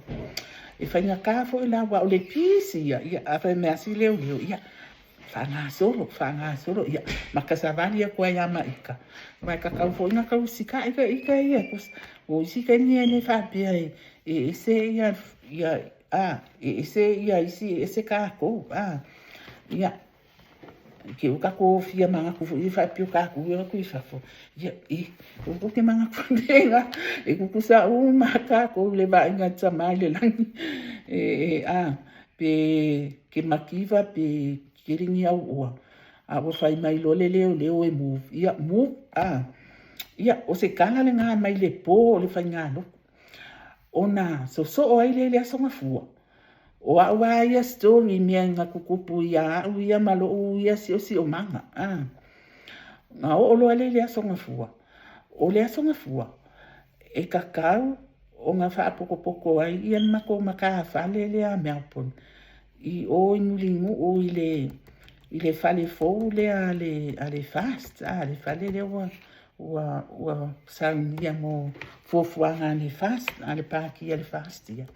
Speaker 1: E faigata foi la, aua o le pisi ia, ia a fai mai lava si leoleo, ia, faagasolo, faagasolo, ia, ma ta savali atu ai lava ma ita. Aua e tatau foi ona tau sika'i ita ia, o isi taimi e le faapea e ese ia, ah, e ese ia isi, e ese tatou, ah, ia, ke o tatou fia manatu foi e faapea o tatou e o atu i fafo. Ia, e, o kou te manatu faapena, e tutusa uma tatou i le vaaiga a le Tamā i le lagi. E, ah, pe ke mativa pe tele ni auoa. A ua fai mai loa le leoleo e move, ia move, ah. Ia, o se tala lena mai le pō o le faigalotu. Ona sosoo ai lea i le Aso Gafua. O au lava ia story mea na tutupu ia au ia ma lou ia siosiomaga. Ah. Na oo loa lea i le Aso Gafua. O le Aso Gafua, e tatau ona faapotopoto ai ia le matou matafale lea a Melbourne i o i Mulinuu i le fale fou lea a le FAST, ah, le fale lea ua saunia mo fuafuaga a le FAST, a le pati a le FAST ia.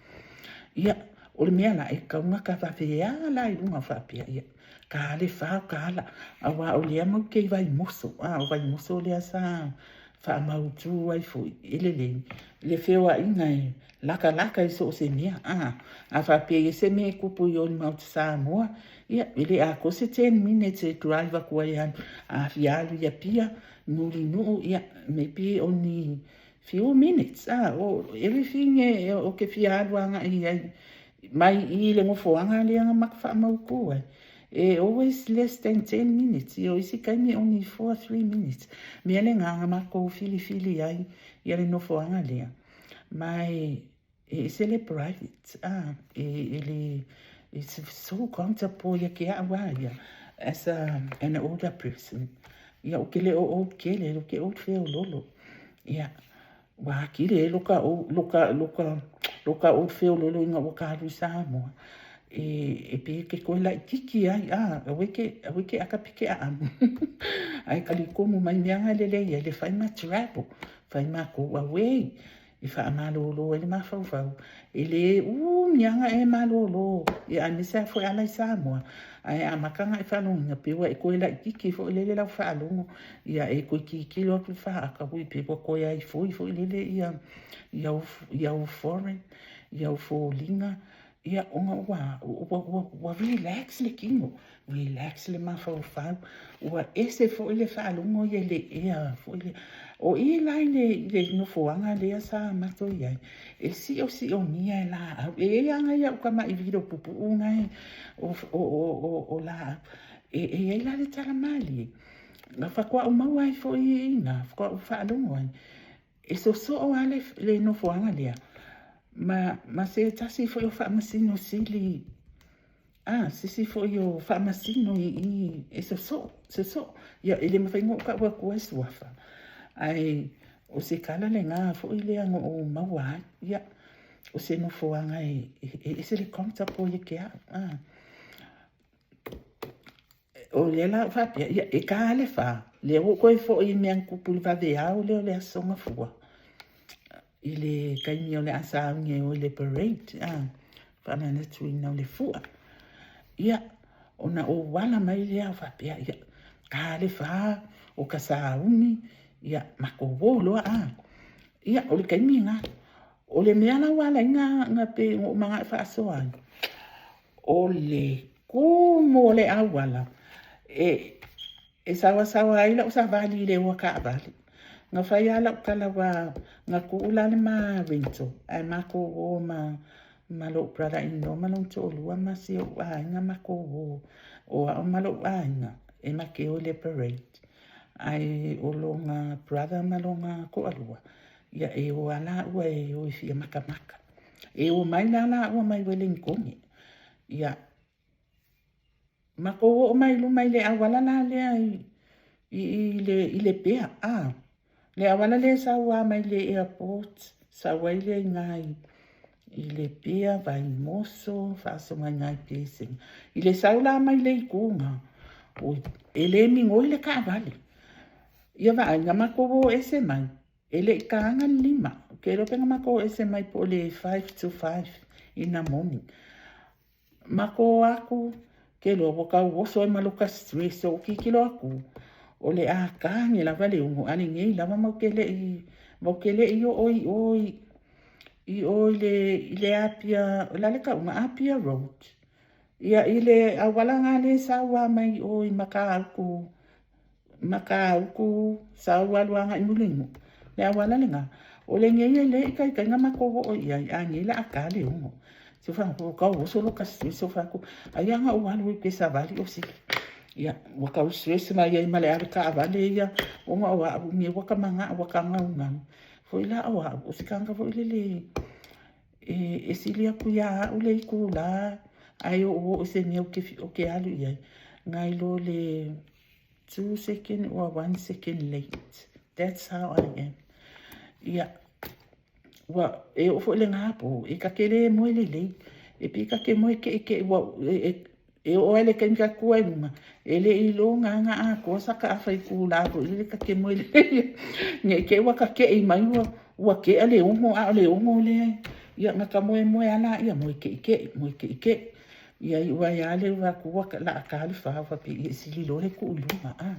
Speaker 1: Ia, o le mea la, e tatau ona tavave a la i luga faapea, ia, ta le 4 ta ala, aua o lea matou te i Vaimoso, ah, o Vaimoso lea sa faamautu ai foi, e lelei, le feoaiga e latalata i so o se mea. Ah, a faapea i ai se mea e tupu i o i le Maota Samoa, ia, e le atoa se 10 minutes e drive atu ai alu, a fia alu i Apia, Mulinuu, ia, maybe only few minutes, ah, o everything e, o ke fia alu agai ai, mai i le nofoaga lea na matou faamautu ai. E always less than 10 minutes, ia o isi taimi only 4 3 minutes. Mea lena na matou filifili ai ia le nofoaga lea, ma e ese le private, a e le, it's so comfortable ia te a'u a ia as an older person. Ia ou te le o old tele, ou te old feololo. Ia ua atili ai loka loka loka loka old feololo ina ua ka alu i Samoa. E pe ke koe laititi ai, a aue ke aka pe ke aamu. Ai talitonu mai mea na lelei ai le fai ma travel, fai ma go away, e faamalōlō ai le mafaufau. E lē umi aga e malōlō, ia aemaise a foi ala i Samoa, ae amata ona e faalogoina pe ua e toe laititi foi lele lau faalogo, ia e toe tilotilo atu i le faata, ui pe ua toe ai foi foi lele ia ia au foreign, ia au foliga, ia ona ua relax le tino, relax le mafaufau, ua ese foi le faalogo ia i le ea foi le. O i la i le nofoaga lea sa matou i ai, e siosiomia e laau. E i ai lava nai au tama'i vilo pupuu nai o laau. E i ai la le tala malie, na faatoa ou maua ai foi i ina, faatoa ou faalogo ai, e sosoo lava le nofoaga lea ma se tasi foi o faamasino sili, a se isi foi o faamasino i i e sosoo, sosoo. Ia e le mafai ona ou tau atua le suafa, ae o se tala lena foi lea na ou maua ai. Ia, o se nofoaga e ese le comfortable ia te a'u. A o lea la ou faapea, ia e ta le 4, lea ua ou toe foi i mea na tupu i le vaveao lea o le Aso Gafua, i le taimi o le a sauni e o i le parade, a faamanatuina o le fua. Ia, ona ou ala mai lea o faapea, ia, ta le 4, o ka sauni, ia, matou o loa, a. Ia, o le taimi lena. O le mea la ua ala ai na pe na ou mana'o e faasoa ai, o le tumu o le auala, e saoasaoa ai lau savali i le o a taavale. Na fai lava lau tala ua na tuu la le ma rental, ae matou o ma lou brother in law ma lona toalua ma si ou aiga matou o, o au ma lou aiga e ma te o i le parade. Ae o lona brother ma lona toalua, ia e o a laua e o e fia matamata. E o mai la laua mai Wellingtone. Ia, matou oo mai luma i le auala la lea i Lepea, a le auala lea e sau lava mai le airport, sau ai lea i ina i Lepea, Vaimoso, faasoga i ina i Pesega. I le sau la mai le itu lena, oi, e le migoi le taavale. Ia vaai, na matou o ese mai, e le i taina le 5. Ou te iloa pe na matou o ese mai po o le 4:55 in the morning. Matou o atu, ke loa ua tau oso ai ma loka stress, o tilotilo atu, o le a tane lava le 6, a lenei lava matou te le i oo i o i o i le Apia, o le a le tauga, Apia Road. Ia i le auala lena lea e sau lava mai o i Matautu, Matautu sau alu agai i Mulinuu, le auala lena. O lenei e le i taitai na matou oo i ai, a nei la a ta le 6. Se fai atu, tau oso loka stress o fai atu, ai ana ou alu ou te savali o sili. Ia, ua tau stress mai ai ma le ave taavale ia, ona o a'u nei ua ka mana'o ua ka gaugau. Foi la o a'u, o se tagata foi lele e sili atu ia a'u le itulā, ae ou oo i se mea ou te alu i ai, nai lo le 2 second or 1 second late. That's how I am. Ia, ua e oo foi lena pō, e ta te lē moe lelei, e pei ta te moe ke'eke'e ua e oo ai le taimi ta tu ai luga, e le i iloga na atoa sa kaafa itulā foi lele ta te moe lelei. Ne i te i ua take'i mai ua tea le 6 a o le 6 lea. Ia na ta moemoe a laia, moe ke'eke'e, moe ke'eke'e. Ia iu ai lava le ua atu ua laa ta le 4 ou faapea, ia e sili loa le tuu i luga, a.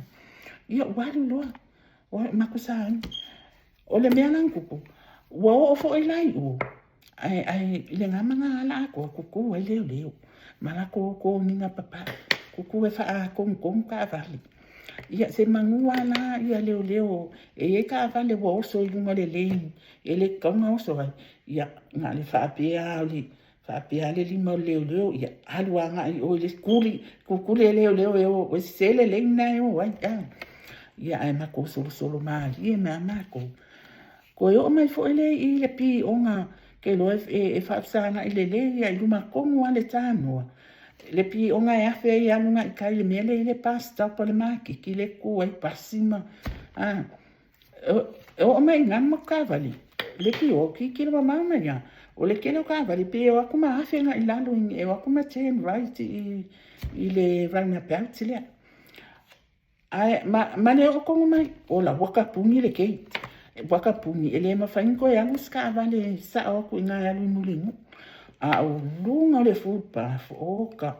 Speaker 1: Ia ua alu loa, ua matou sauni. O le mea la na tupu, ua oo foi la i o, ae i lena ma na ala atoa tutu ai leoleo, ma latou toniga papae, tutu e faatonutonu taavale. Ia se manu lava la ia leoleo, e i ai taavale ua oso i luga o le lane, e le tatau ona oso ai, ia na o le faapea lava o le Faapea le lima o le leoleo, ia alu agai i o i le kuli, kukuli e leoleo e o, e sese le lane na e o ai. Ia ae matou solosolo malie mai lava matou. Toe oo mai foi lea i le pioga, ou te iloa e faafesagai lelei lava i luma tonu lava o le tanoa, le pioga e afe ai e alu agai i tai i le mea lea e i ai le bus stop a le maketi lea e tutu ai pasi ma... E oo mai i ina le matou taavale, leitioa, ou tilotilo mamao mai lava, o le tele o taavale pei e o atu ma afe agai i lalo, e o atu ma turn right i le roundabout lea. Ae ma le oo tonu mai, ola ua tapuni le gate, ua tapuni, e le mafai ona toe alu se taavale e sao atu i ina e alu i Mulinuu. A o luga o le footpath, oka,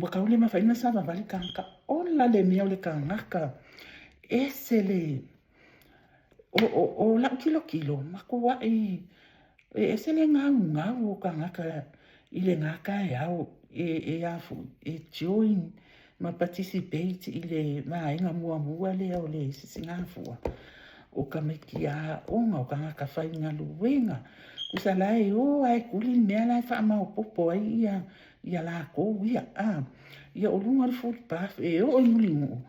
Speaker 1: ua tau le mafai ona savavali tagata. Ola le mea o le tagata, ese le... O lau tilotilo, matuai e ese le gaugau o tagata i lena taeao e a foi, e join ma participate i le vaega muamua lea o le Sisigafua. O tamaiti aoga, o tagata faigaluega, tusa la e o lava e tuli le mea la e faamaopoopo ai ia latou ia. Ia o luga o le footpath e oo i Mulinuu,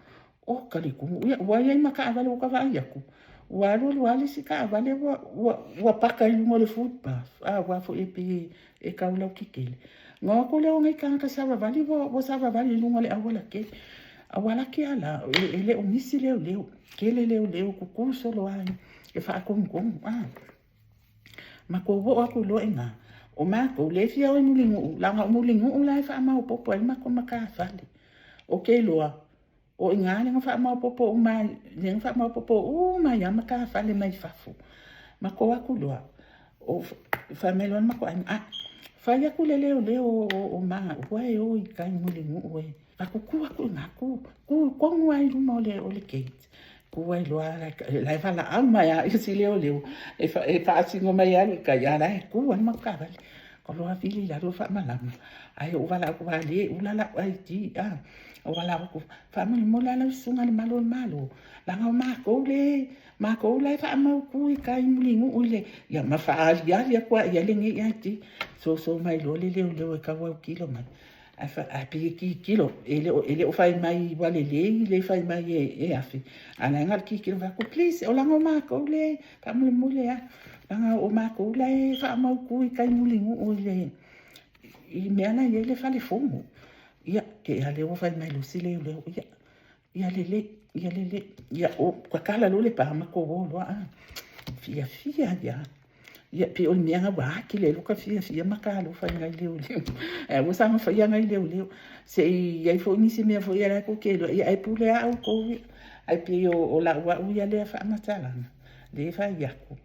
Speaker 1: Oka le tumu, ia ua i ai ma taavale ua ta vaai atu, ua alu alu lava le isi taavale ua paka i luga o le footpath, aua foi e pei e tau lautetele. Ona o atu lea o nai tagata savavali ua savavali i luga o le aualatele. Auala ake a la, e le o misi leoleo, tele leoleo tutu solo lava e faatonutonu. Matou oo atu loa i ina, o matou lea e fia o i Mulinuu, leaga o Mulinuu la e faamaopoopo ai le matou matafale. Ou te iloa, O i ina lea na faamaopoopo uma ai, lea na faamaopoopo uma ai lava matafale mai fafo. Matou o atu loa, fai mai loa le matou aiga, ah, fai atu i le leoleo o maua e o i tai i Mulinuu e. Matou tu atu i ina, tu, tu tonu lava i luma o le gate. Tu ai loa, la e valaau mai lava si leoleo e faasino mai e alu i tai, a o la e tu lava le matou taavale. Ou alu vili i lalo faamalama, ae ou valaau atu, aua o lea e ula lau ID, a. Ou valaau atu, faamolemole lava lau susuga i le malu o le Malo, leaga o matou le, matou la e faamautu i tai i Mulinuu i le, ia ma faaaliali atu lava i ai lenei ID. Soso mai loa le leoleo e tau autilo mai, ae pei e tilotilo, e le o fai mai ua lelei le fai mai e afe, a o la e na o le tilotilo fai atu, please, leaga o matou le, faamolemole lava, leaga o matou la e faamautu i tai i Mulinuu i le mea la e i ai le fale fono. Ia, te i lava lea ua fai mai loa si leoleo, ia, ia lelei, ia lelei. Ia, o, tatala loa le pa, matou o loa, a. Fiafia ai lava. Ia, pei o le mea lena ua atili ai lota fiafia ma ta alofa i nai leoleo. Ae aua saga faia nai leoleo. Se i i ai foi nisi mea foi ia la e tou te iloa, ia ae pule lava outou ia. Ae pei o lau au ia lea faamatalaga, lea e fai atu,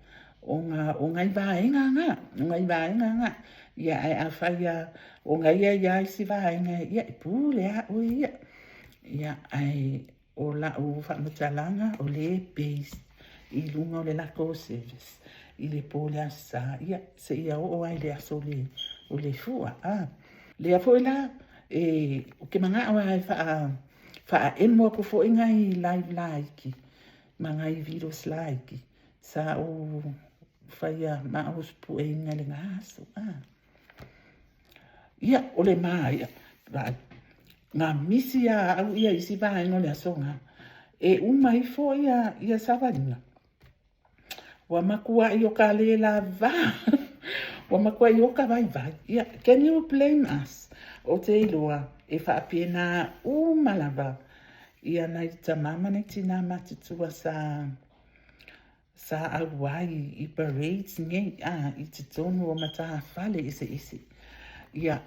Speaker 1: ona o nai vaega na, o nai vaega na. Ia, ae afai lava o na e i ai lava isi vaega, ia e pule lava oe ia. Ia, ae o lau faamatalaga, o lea e based i luga o le latou service i le po o le Aso Sa, ia, seia oo lava i le aso o le Fua. A lea foi la, e, ou te manao lava e faaemo atu foi nai live laiti ma nai videos laiti sa ou faia ma ou pueina i lena aso. A. Ia, o le maea, vaai, na misi ia au ia isi vaega o le aso na. E uma ifo ia, ia savaliga. Ua matuai o ka le lava. Ua matuai o ka vaivai. Ia, can you blame us? Ou te iloa, e faapena uma lava ia nai tama ma nai tinā matutua sa Sa auai i parades nei a i totonu o matafale eseese. Ia,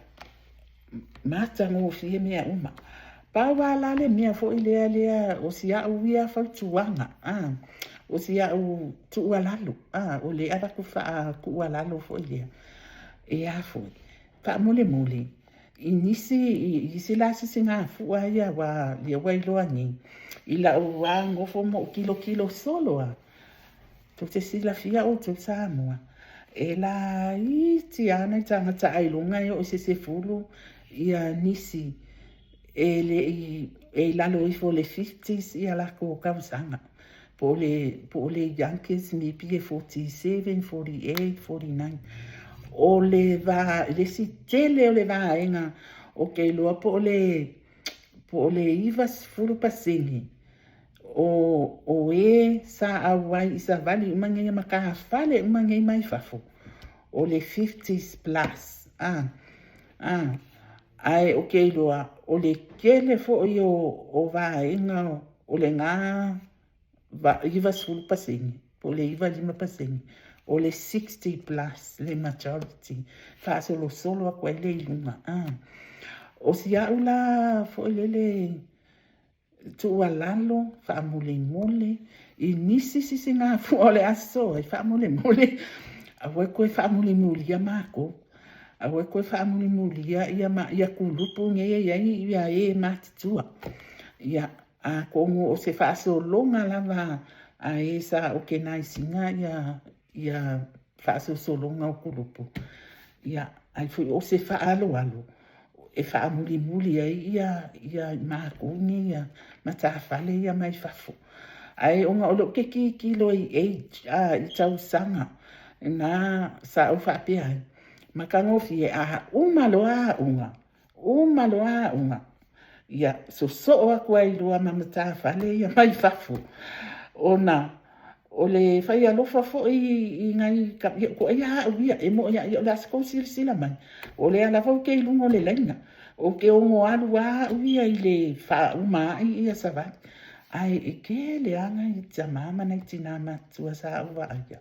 Speaker 1: matagofie mea uma. Pau lava la le mea foi lea lea o si au ia fautuaga, a, o si au tuualalo, a, o lea e avatu faatuualalo foi lea, e a foi, faamolemole, i nisi, i isi la sisigafua ia aua lea ua iloa nei, i lau lava nofo ma ou tilotilo solo lava, tou te silafia outou Samoa, e laiti lava nai tagata ailoga e oo i se 10 ia nisi e le i, e i lalo ifo o le fifties ia latou tausaga. Po o le, po o le youngest maybe e 47, 48, 49. O le va, le isi tele o le vaega ou te iloa po o le 90% o e sa auai i savali uma nei matafale uma nei mai fafo, o le 50 plus. Ae ou te iloa o le tele foi o vaega o lena 90% po o le 95%, o le 60 plus le majority, faasolosolo atu ai lea i luga. O si au la foi lele tuualalo faamolemole i nisi sisigafua o le a sosoo ai faamolemole, aua le toe faamulimulia matou, aua le toe faamulimulia ia kulupu nei e i ai e matutua. Ia, atonu o se faasologa lava a e sa organize ina ia faasolosologa o kulupu, ia, ai foi o se faaaloalo e faamulimuli ai ia matou nei matafale ia mai fafo. Ae ona o lea ou te tilotilo i age, i tausaga na sa ou faapea ai, matagofie a uma loa aoga, uma loa aoga, ia sosoo atu ai loa ma matafale ia mai fafo, ona o le fai alofa foi i nai, ia toa au ia, e moni lava, o le a se tou silasila mai, o lea lava ou te i luga o le laina, ou te ono alu lava au ia i le faauma ai ia savali, ae e tele lava nai tama ma nai tina matutua sa ou vaaia,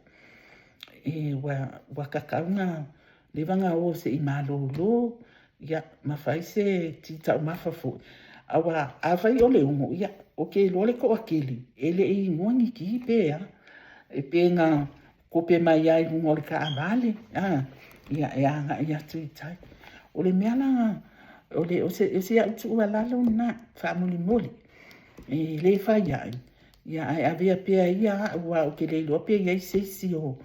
Speaker 1: ua tatau ona leva ona o se i malolo, ia ma fai se ti taumafa foi, aua afai o le 6, ia, ou te iloa le toatele, e le i inua ni ti pe a, e pe na kope mai lava i luga o le taavale, ia e agai atu i tai. O le mea la, o si au tuualalo lena faamolemole, e le fai ai, ae avea pea ia au aua ou te le iloa pe i ai se isi o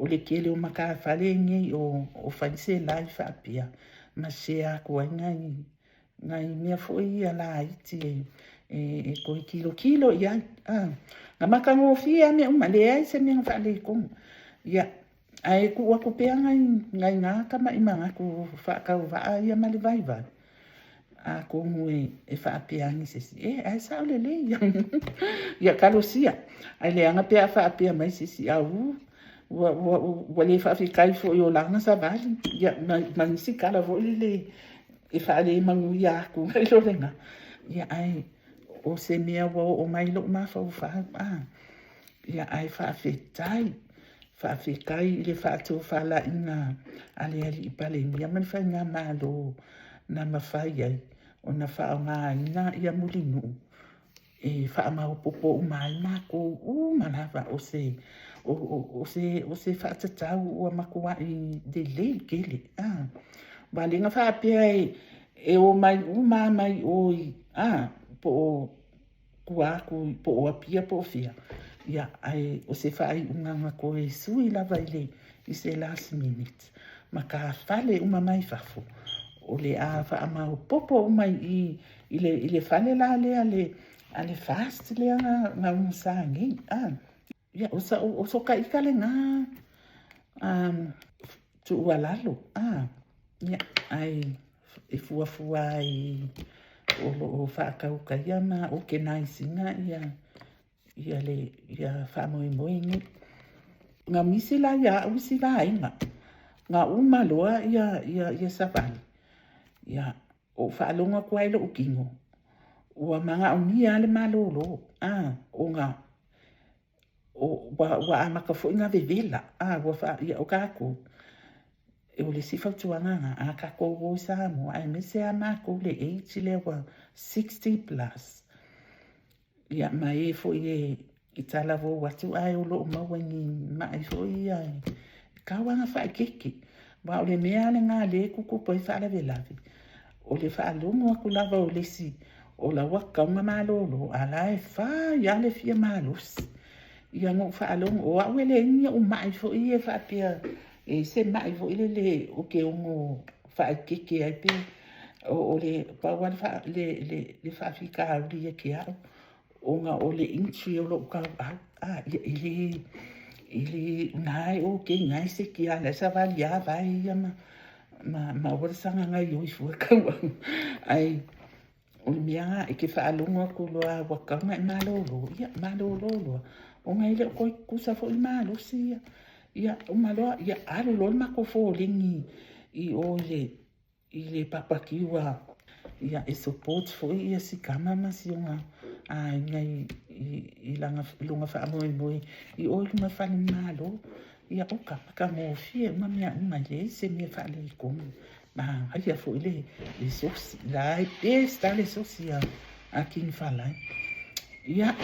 Speaker 1: le tele o matafale nei o fai se live faapea ma share atu ai nai mea foi ia laiti e toe tilotilo i ai. Na matagofie lava mea uma, leai se mea na faaletonu. Ia, ae tuu atu pea nai na tamai manatu faatauvaa ia ma le vaivai, atonu e faapea ane se isi, e, ae sao lelei. Ia talosia, ae leaga pe a faapea mai se isi, auu, ua le faafetai foi o la na savali, ia, ma nisi tala foi lele e faale manuia atu ai lo lena. Ia, ae o se mea ua oo mai lou mafaufau, ia, ae faafetai, faafetai i le faatofalaiga a le Alii Palemia ma le Faigamalo na mafai ai ona faaaogaina ia Mulinuu e faamaopoopo uma ai matou uma lava. O se faatatau ua matuai lelei tele. Aua o lea na faapea e omai uma lava mai o po o tua atu po o Apia po o fea, ia, ae o se faaiuga na toe sui lava i se last minute, matafale uma mai fafo, o le a faamaopoopo uma i i i le fale la lea a le FAST lea na umusa nei. Ia, o so ita lena tuualalo. Ia, ae e fuafua ai o lo o faatautaia ma organize ina ia faamoemoe nei. Na misi la ia au isi vaega, na uma loa ia savali, ia, ou faalogo atu ai i lou tino, ua manaomia lava le malolo, ona ua amata foi ona vevela, ia, o tatou, o le isi fautuaga lena, a tatou o i Samoa, aemaise lava matou le age lea ua 60 plus, ia, ma e foi e talavou atu ae o lo o maua i ni mai foi ia, e tau lava ona faaeteete. Aua o le mea lena o lea e tutupu ai faalavelave, o le faalogo atu lava o le isi o la ua tatau ona malolo, a o la e fai lava le fia malosi. Ia na ou faalogo, o au e leai ni ou mai foi ia faapea e i ai se mai foi lele ou te ono faaeteete ai pe o le pau lava le faafitauli ia te au, ona o le injury o lou tauau. Ia, e I na e okay ngai se kia le savali a vai ia ma ma ma ua le saga gaoioi fua kau au. Ae o le mea e ke faalogo atu loa ua tatau ona e malolo, ia malolo loa ona e le o toe tutusa foi le malosi ia. Ia uma loa, ia alu loa le matou foleni i o i le papakiu ia e support foi ia si tama ma si ona aiga i lona faamoemoe i o i luma fale Malo. Ia oka matagofie uma mea uma, e leai se mea faaletonu. Manaia foi le sosi, la e best lava le sosi a King Falai. Ia,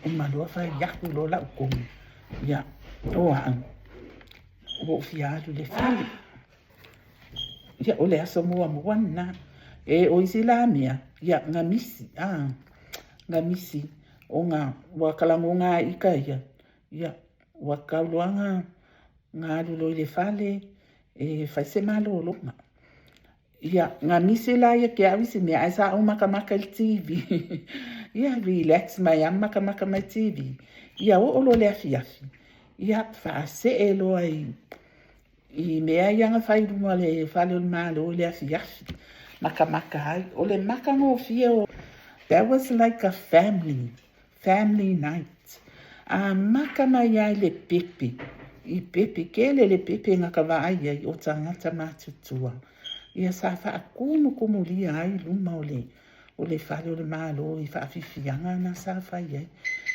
Speaker 1: uma loa fai atu loa lau tonu, ia, o au, ua ou fia alu i le fale. Ia, o le aso muamua lena. E o isi la mea, ia, na misi, na misi, ona ua ta lagona lava ita ia, ia, ua tatau loa ona alu loa i le fale e fai se malologa. Ia, na misi la ia te au isi mea, ae sa ou matamata i le TV. Ia, relax mai lava ma matamata mai i le TV. Ia oo loa i le afiafi, ia faasee loa i mea ia na fai i luma o le fale o le Malo i le afiafi, matamata ai. O le matagofie o, that was like a family night. Amata mai lava i le pepe, i pepe, tele le pepe na ta vaai ai o tagata matutua. Ia sa faatumutumulia ai luma o le fale o le Malo i faafiafiaga na sa fai ai.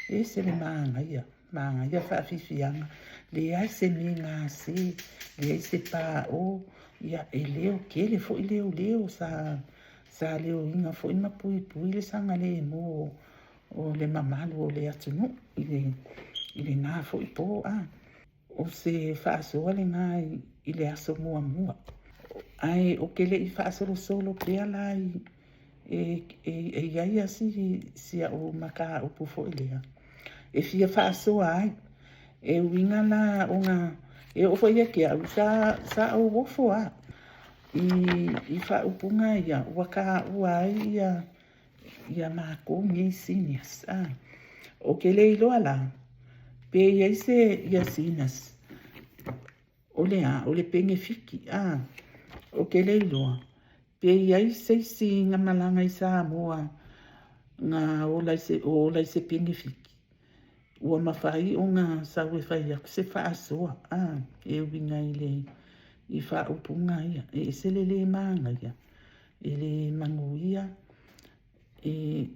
Speaker 1: E ese le manaia, manaia faafiafiaga, leai se mea gase, leai se paò, ia e leo tele foi leoleo sa leoina foi ma puipui le sagalemu o le mamalu o le atunuu i lena foi po. O se faasoa lena i le aso muamua. Ae ou te le i faasolosolo pea la e i ai lava si au mataupu foi lea e fia faasoa ai. E uiga la ona e oo foi ia te au sa ou ofo lava i faaupuga ia ua taua ai ia matou nei seniors. Ou te le iloa la pe i ai se ia seniors o le a, o le penefiti. Ou te le iloa pe i ai se isi na malaga i Samoa na ola i se penefiti ua mafai ona sau e fai atu se faasoa e uiga i faaupuga ia. E ese le le manaia, e le manuia, e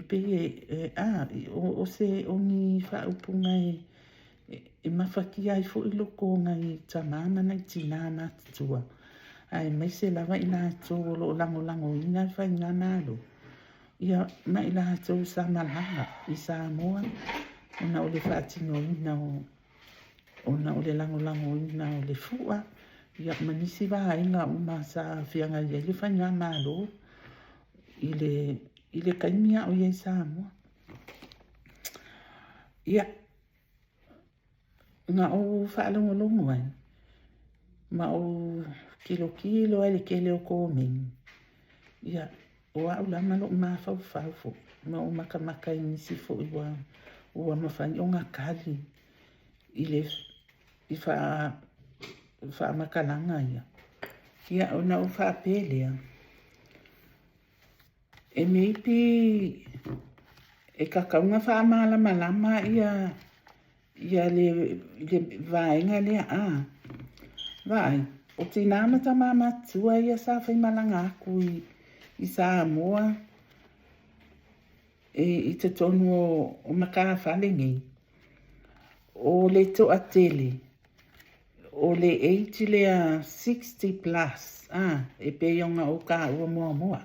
Speaker 1: pei e o se o ni faaupuga e mafatia ai foi loko o nai tamā ma nai tinā matutua, aemaise lava i latou o lo o lagolagoina le faigamalo, ia ma i latou sa malaga i Samoa ona o le faatinoina ona o le lagolagoina o le fua, ia ma nisi vaega uma sa feagai ai le faigamalo i le taimi a o i ai i Samoa. Ia, na ou faalogologo ai ma ou tilotilo ai i le tele o komeni, ia, o au la ma lou mafaufau foi, ma ou matamata i nisi foi ua mafai ona tali i le i faamatalaga ia. Ia, ona ou faapea lea, e maybe e tatau ona faamalamalama ia le vaega lea. Vaai, o tinā ma tamā matutua ia sa faimalaga atu i Samoa i totonu o matafale nei. O le toatele, o le age lea 60 plus, e pei ona ou taua muamua.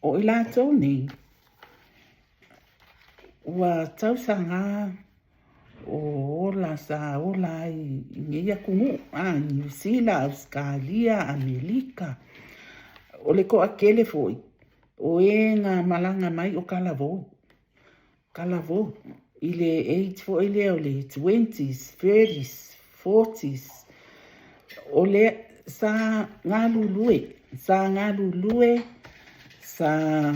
Speaker 1: O i latou nei, ua tausaga o ola sa ola ai i nei atunuu, Niu Sila, Ausetalia, Amerika. O le toatele foi, o e na malaga mai o talavou. Talavou, i le age foi lea o le 20s, 30s, 40s. O le sa galulue, sa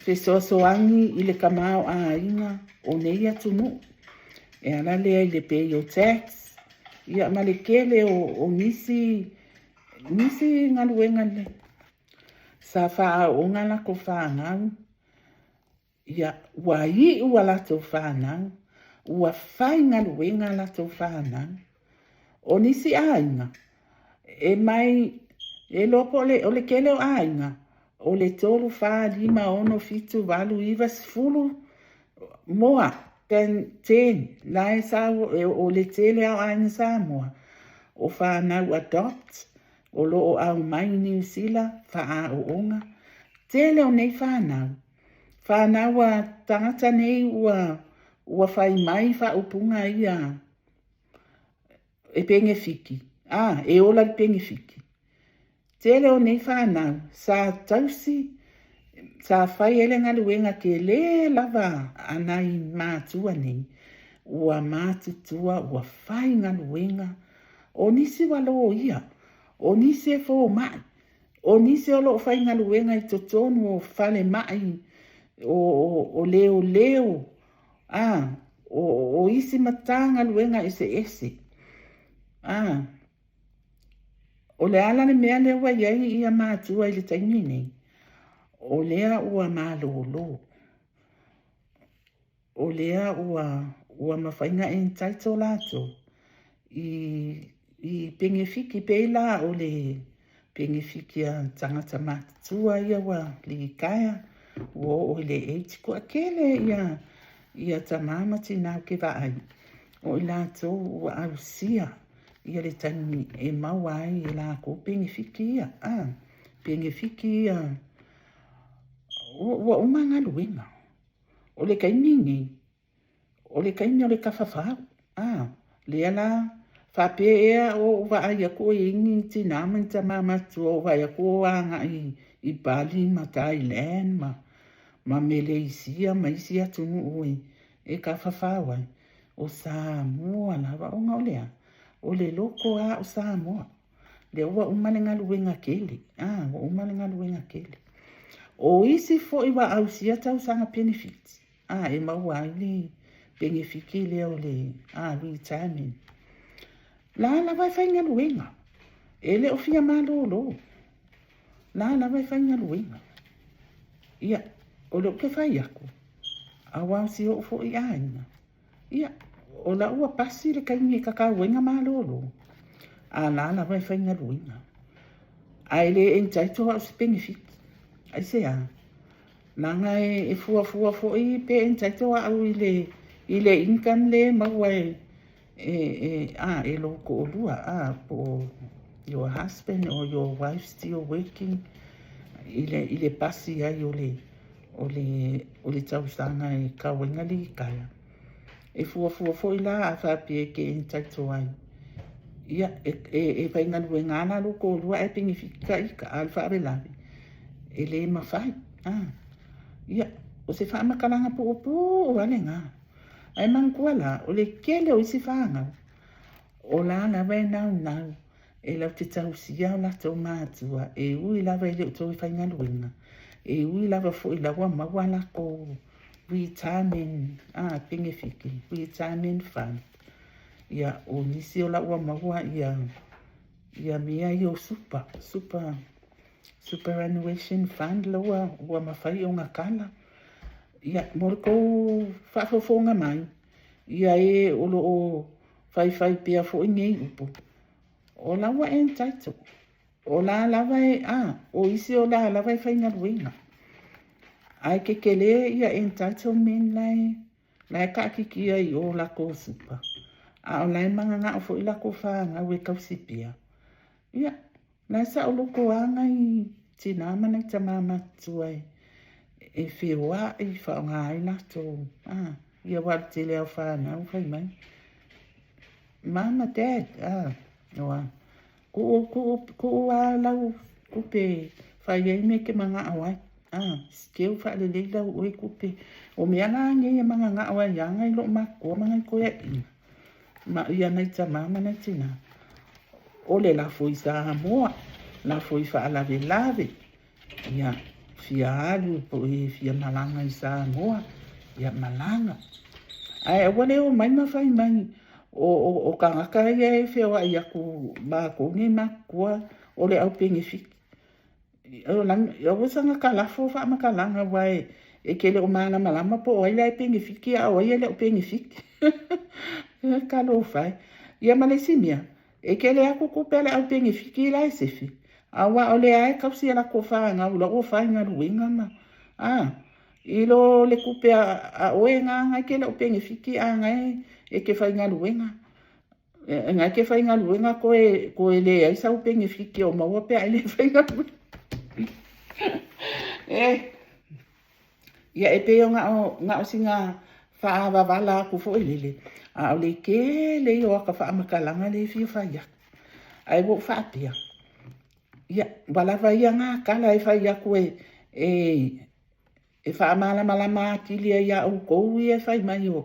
Speaker 1: fesoasoani i le tamaoaiga o nei atunuu. E ala lea i le pay o tax, ia ma le tele o nisi nisi galuega lelei. Sa faaaooga latou fanau, ia, ua iu a latou fanau, ua faigaluega a latou fanau. O nisi aiga, e mai, e iloa po o le tele o aiga, o le 3, 4, 5, 6, 7, 8, 9, 10 more than 10 la e sau. O le tele lava o aiga Samoa, o fanau adopt o lo o aumai i Niu Sila faaaooga. Tele o nei fanau, fanau a tagata nei ua fai mai faaupuga ia e penefiti, e ola i le penefiti. Tele o nei fanau sa tausi, sa fai ai le galuega tele lava a nai matua nei, ua matutua ua faigaluega. O nisi ua loia, o nisi e fomai, o nisi o lo o faigaluega i totonu o falemai o leoleo, o isi matagaluega eseese. O le a la le mea lea ua i ai matua i le taimi lenei? O lea ua malolo, o lea ua mafai ona entitle latou i penefiti, pei la o le penefiti a tagata matutua ia ua litaea, ua oo i le age. Toatele ia tama ma tina ou te vaai, o i latou ua ausia ia le taimi e maua ai e latou penefiti ia, penefiti ia ua uma galuega. O le taimi lenei, o le taimi o le tafafao, lea la faapea ea o ou vaai atu o i ai ni tina ma ni tama matutua o vaai atu o agai i Bali ma Thailand ma Meleisia ma isi atunuu e tafafao ai. O Samoa lava, ona o le a? O le loto lava o Samoa. Lea ua uma le galuega tele, ua uma le galuega tele. O isi foi ua ausia tausaga penefiti, e maua ai le penefiti lea o le retirement. La lava e faigaluega, e le o fia malolo, la lava e faigaluega. Ia, o lea ou te fai atu, aua o si ou foi aiga, ia, o la ua pasi le taimi e tatau ai ona malolo, a la lava e faigaluega. Ae le entitle au i se penefiti. Aisea? Leaga e fuafua foi pe entitle au i le income lea e maua e lou toalua, po o your husband or your wife still working i le pasi ai o le tausaga e tatau ai ona litaea. E fuafua foi la a faapea e te entitle ai, ia, e faigaluega lava la lou toalua ae penefiti ta ita, a o le faalavelave, e le mafai. Ia, o se faamatalaga puupuu lava lena. Ae manatua la, o le tele o isi fanau, o la lava e naunau e latou te tausia o latou matua, e ui lava e le o toe faigaluega, e ui lava foi la ua maua latou retirement penefiti, retirement fund. Ia, o nisi o la ua maua ia mea ia o superannuation fund la ua mafai ona kala. Ia, mo le tou faafofoga mai, ia e o lo o faifai pea foi nei upu, o la ua entitle. O la lava e, o isi o la lava e faigaluega. Ae tetele ia entitlement la e taatitia i o latou super. A o la e mananao foi latou fanau e tausi pea. Ia, la e saoloto lava nai tina ma nai tama matutua e feoai, faaaoga ai latou. Ia aua o le tele lava o fanau fai mai, Mama, Dad, ua tuu, tuu, tuu lava lau tupe e fai ai mea e te manao ai. Keu faalelei lau oe tupe. O mea la nei e mananao ai lava nai loomatutua ma nai toeaiina, ma ia nai tama ma nai tina. O le lafo i Samoa, lafo i faalavelave, ia fia alu po o e fia malaga i Samoa, ia malaga. Ae aua le omai ma fai mai o tagata ia e feoai atu matou nei matutua o le au penefiti. Aua saga talafo faamatalaga aua e te le o malamalama po o ai la e penefiti a o ai e le o penefiti. Talofa e. Ia ma le isi mea, e tele atu tupe a le au penefiti la e sefe, aua o lea lava e tausi a latou fanau la ua faigaluega ma... a, i lo le tupe a oe na e te le o penefiti a o na e te faigaluega. O na e te faigaluega toe leai sau penefiti o maua pe a e le faigaluega. Ia e pei na o sina faavavala atu foi lele, a o le tele ia o ata faamatalaga lea e fia fai atu. Ae ua ou faapea, ia, ua lava ia na tala e fai atu e faamalamalama atili ai ia outou ia e fai mai o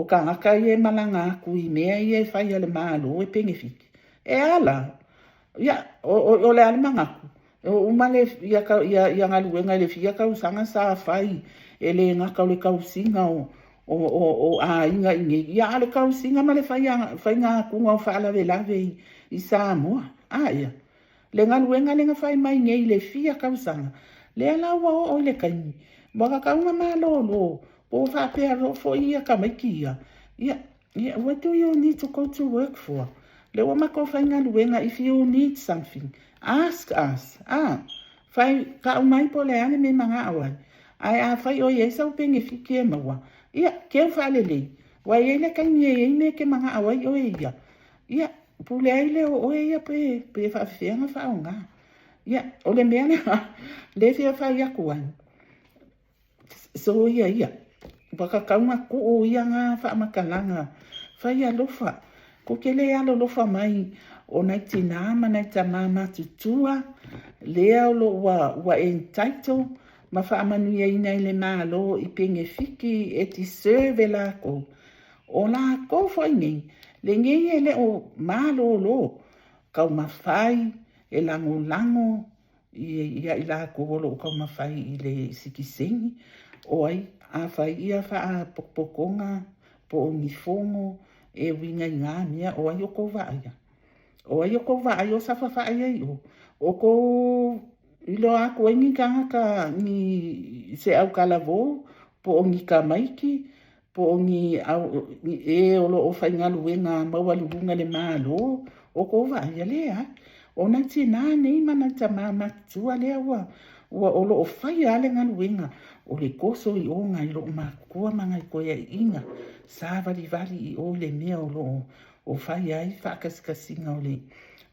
Speaker 1: tagata ia e malaga atu i mea ia e fai a le Malo e penefiti. E a la? Ia, o le a le manatu? E o uma ia galuega i le fia tausaga sa fai, e le gata o le tausiga o aiga i inei, ia a o le tausiga ma le faiga atuga o faalavelave i Samoa. A ia, le galuega lea na fai mai nei i le fia tausaga, lea la ua oo i le taimi ua tatau ona malolo, po o faapea loa foi tamaiti ia, ia, what do you need to go to work for? Lea ua matou faigaluega, if you need something, ask us. Ah, fai, tau mai po o le a le mea e manao ai. Ae afai o i ai sau penefiti e maua, ia, keu faalelei, aua e i ai le taimi e i ai mea e te manao ai oe ia. Ia, pule ai lea o oe ia pe faapefea ona faaaoga. Ia, o le mea lena lea e fia fai atu ai, soia ia, ua tatau ona tuu ia na faamatalaga, fai alofa, tou te le alolofa mai o nai tinā ma nai tamā matutua, lea o lo o ua entitle ma faamanuiaina e le Malo i penefiti e deserve e latou. O latou foi nei, lenei e le o malolo, taumafai e lagolago ia i latou o lo o taumafai i le sitiseni, o ai a fai ia faapotopotoga po o ni fono e uiga i na mea, o ai o tou vaaia? O ai o tou vaaia o safafa'i ai i o? O tou iloa atu ai ni tagata, ni se autalavou, po o ni tamaiti, po o ni e o lo o faigaluega maualuluga i le Malo, o tou vaaia? Leai. O nai tinā nei ma nai tamā matutua lea ua o lo o faia lava le galuega o le toso i o nai loomatutua ma nai toeaiina savalivali i o i le mea o lo o fai ai faakasikasiga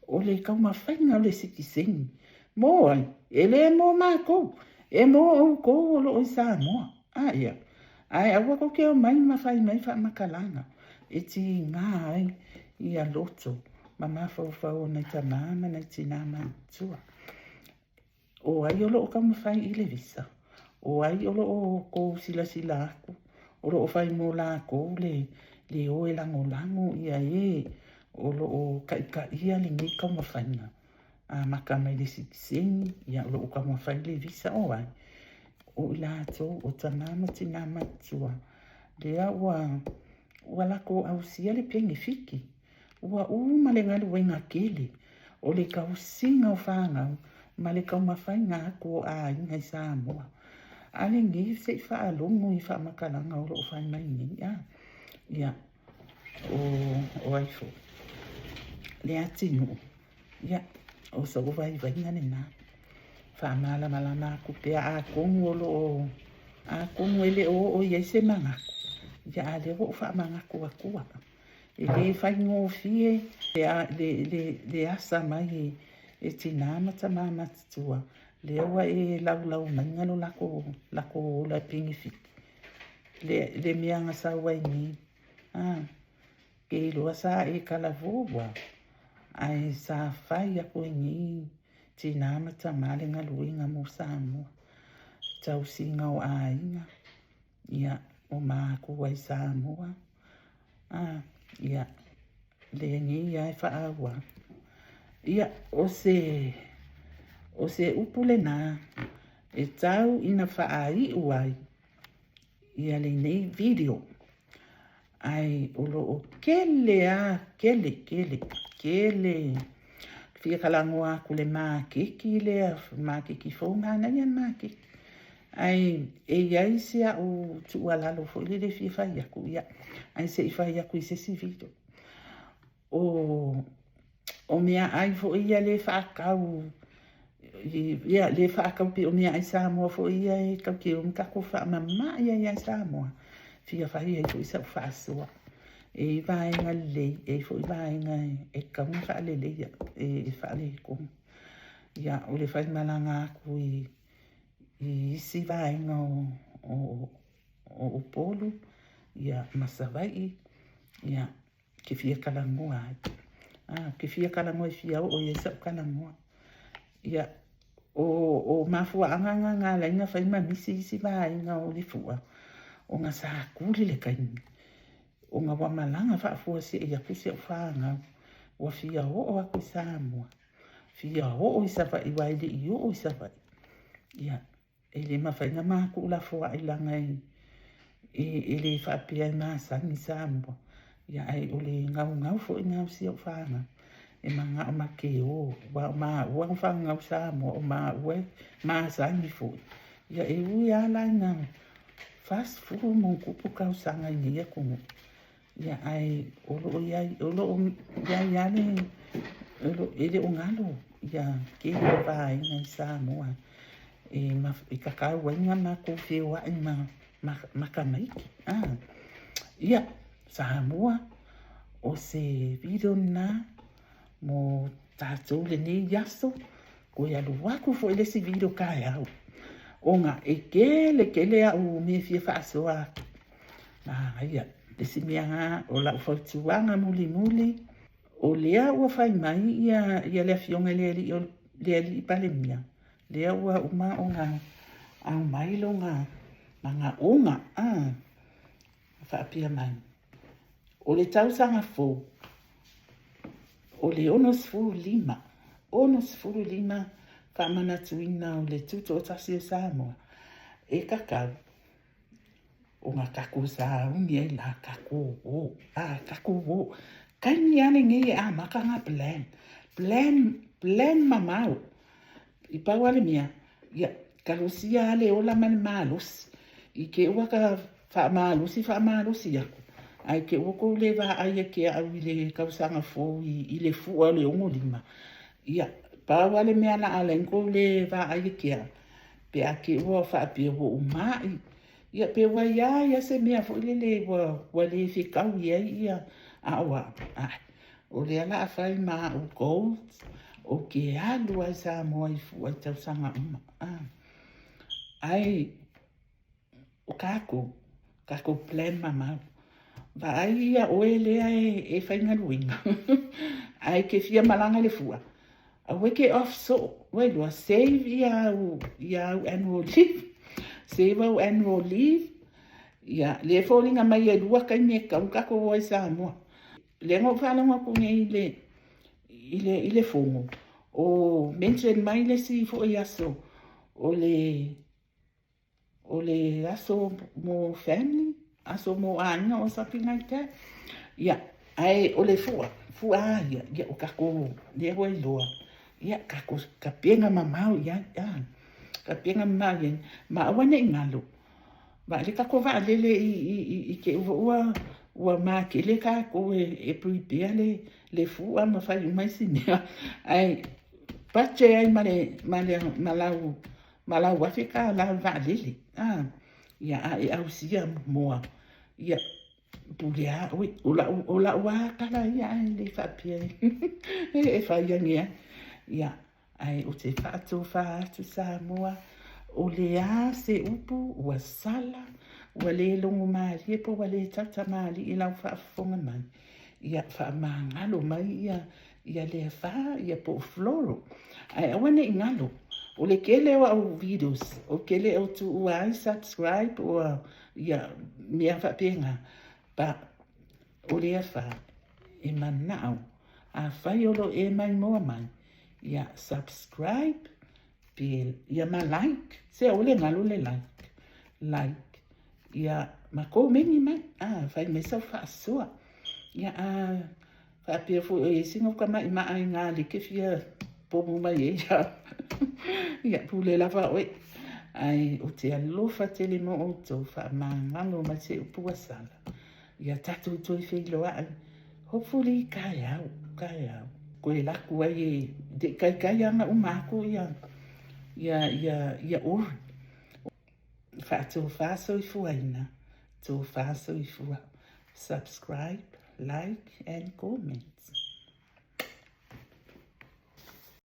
Speaker 1: o le taumafaiga o le sitiseni. Mo ai? E le mo matou, e mo outou o lo o i Samoa. A ia, ae aua tou te omai ma fai mai faamatalaga e tiga ai ia loto ma mafaufau o nai tamā ma nai tinā matutua. O ai o lo o taumafai i le visa? O ai o lo o tou silasila atu o lo o fai mo latou le le o e lagolago ia e o lo o taitaia lenei taumafaiga? Amata mai le sitiseni, ia o lo o taumafai le visa o ai? O i latou o tamā ma tinā matutua lea ua ua latou ausia le penefiti. Ua uma le galuega tele o le tausiga o fanau ma le taumafaiga atu o aiga i Samoa. A lenei se i faalogo i faamatalaga o lo o fai mai nei, a? Ia, o ai foi? Leatinuu. Ia, o sou vaivaiga lena. Faamalamalama atu pea atonu o lo o, atonu e le o oo i ai se manatu, ia a lea ua ou faamanatu atua. E le faigofie le asa mai e tinā ma tamā matutua, lea ua e laulau maiga lo latou ola e penefiti, le mea na sau ai nei. A, ke iloa sa e talavou ae sa fai aku e nei tinā ma tamā le galuega mo Samoa, tausiga o aiga, Ia, o mākua i Samoa. A, ia, lenei lava e faaauau. Ia, o se, o se upu lenā e tau ina faaiu ai ia lenei video. Ae o lo o kele a kele kele kele fia talanoa atu le makeki lea, makeki fou, manaia le makeki. Ae e i ai si au tuualalo foi lele e fia fai atu, ia, ae se i fai atu i se isi video. O meaai foi ia lea e faatau, ia, lea e faatau pei o meaai Samoa foi ia e tatou te o ma tatou faamamai ai lava i Samoa, e fia fai ai foi sau faasoa. E i ai vaega lelei, e i ai foi vaega e tatau ona faaleleia, e faaletonu. Ia, o le faimalaga atu i isi vaega o Upolu ia, ma Savaii, ia, ou te fia talanoa ai. Ou te fia talanoa e fia oo i ai sau talanoa. Ia, o mafuaaga na na ala ai ona fai ma misi isi vaega o le fua, ona sa tuli le taimi, ona ua malaga faafuasei atu si au fanau, ua fia oo atu i Samoa, fia oo i Savaii, aua e le i oo i Savaii. Ia, e le mafai ona ma tuulafoai leaga e le faapea e masani Samoa. Ia, ae o le naunau foi lena o si au fanau, e manao ma te o, aua o maua na fananau i Samoa, o maua e masani foi. Ia, e ui lava la ina 40+ tausaga i nei atunuu, ia, ae o lo o i ai, o lo o i ai lava le, e le o galo ia tele o vaega i Samoa e tatau ai ona matou feoai ma tamaiti. Ia, Samoa, o se video lena mo tatou lenei aso. Toe alu atu foi le isi video taeao, ona e tele tele au mea e fia faasoa atu. Manaia, le isi mea lena o lau fautuaga mulimuli, o lea ua fai mai ia le afioga i le alii, le alii Palemia, lea ua uma ona aumai lona manaoga, faapea mai, o le tausaga fou, o le 65, 65 faamanatuina o le Tutoatasi o Samoa, e tatau ona tatou sauni ai la, tatou o, tatou o. Taimi lava lenei e amata ona plan, plan, plan mamao. I pau lava le mea, ia talosia lava le ola ma le malosi, i te i ua ta faamalosi faamalosi atu, ae te i ua tou le vaai ia te au i le tausaga fou i le fua o le 65. Ia, pau lava le mea o le a ala ai ona tou le vaai ia te au, pe a te i ua faapea ua ou mai, ia pe ua i ai lava se mea foi lele ua le fetaui ai ia a o au, ae o lea o le a fai ma au goals, ou te alu lava i Samoa i fua i tausaga uma. Ae o tatou, tatou plan mamao. Vaai ia oe lea e faigaluega, ae te fia malaga i le fua, aua e te off soo, ua iloa, save ia au, ia au annual leave, save au annual leave, ia, lea e foliga mai e lua taimi e tatau ona tatou o ai i Samoa. Lea na ou faalogo atu nei i le, i le, i le fono, o mention mai le isi foi aso, o le o le aso mo family, aso mo aiga or something like that. Ia, ae o le fua, fua a ia, ia o tatou lea ua iloa, ia tatou tapena mamao i ai, a, tapena mamao i ai, ma aua ne i galo, vaai le tatou vaalele i te i ua, ua matele tatou e prepare le fua ma fai uma isi mea, ae budget ai ma le, ma le, ma lau Ma lau $1000 o le vaalele, a, ia, a e ausia moa, ia, pule a oe. O lau, o lau a tala ia ae le faapea e fai ane ai. Ia, ae ou te faatofa atu Samoa, o le a se upu ua sala, ua le logomalie po ua le tautamalii i lau faafofoga mai, ia faamagalo mai ia ia Leafa, ia po o Floro. Ae aua ne i galo, o le tele o au videos, ou te le o tuua ai subscribe o ia mea faapena, but o Leafa e manao, afai o lo o e maimoa mai, ia subscribe, pe ia ma like, se aua le galo le like, like, ia. ma komeni mai, a, fai mai sau faasoa. Ia, a faapea foi o i ai sina uta maʻimaʻa i lea e te fia pomu mai ai ia au, ia, pule lava oe. Ae ou te alofa tele mo outou, faamagalo mai se upu ua sala. Ia tatou toe feiloai, hopefully taeao, taeao. Toe alu atu ai e te i taitai lava ona uma atu ia, ia, ia, ia ori. Faatofa soifuaina, tofa soifua. Subscribe, like and comment.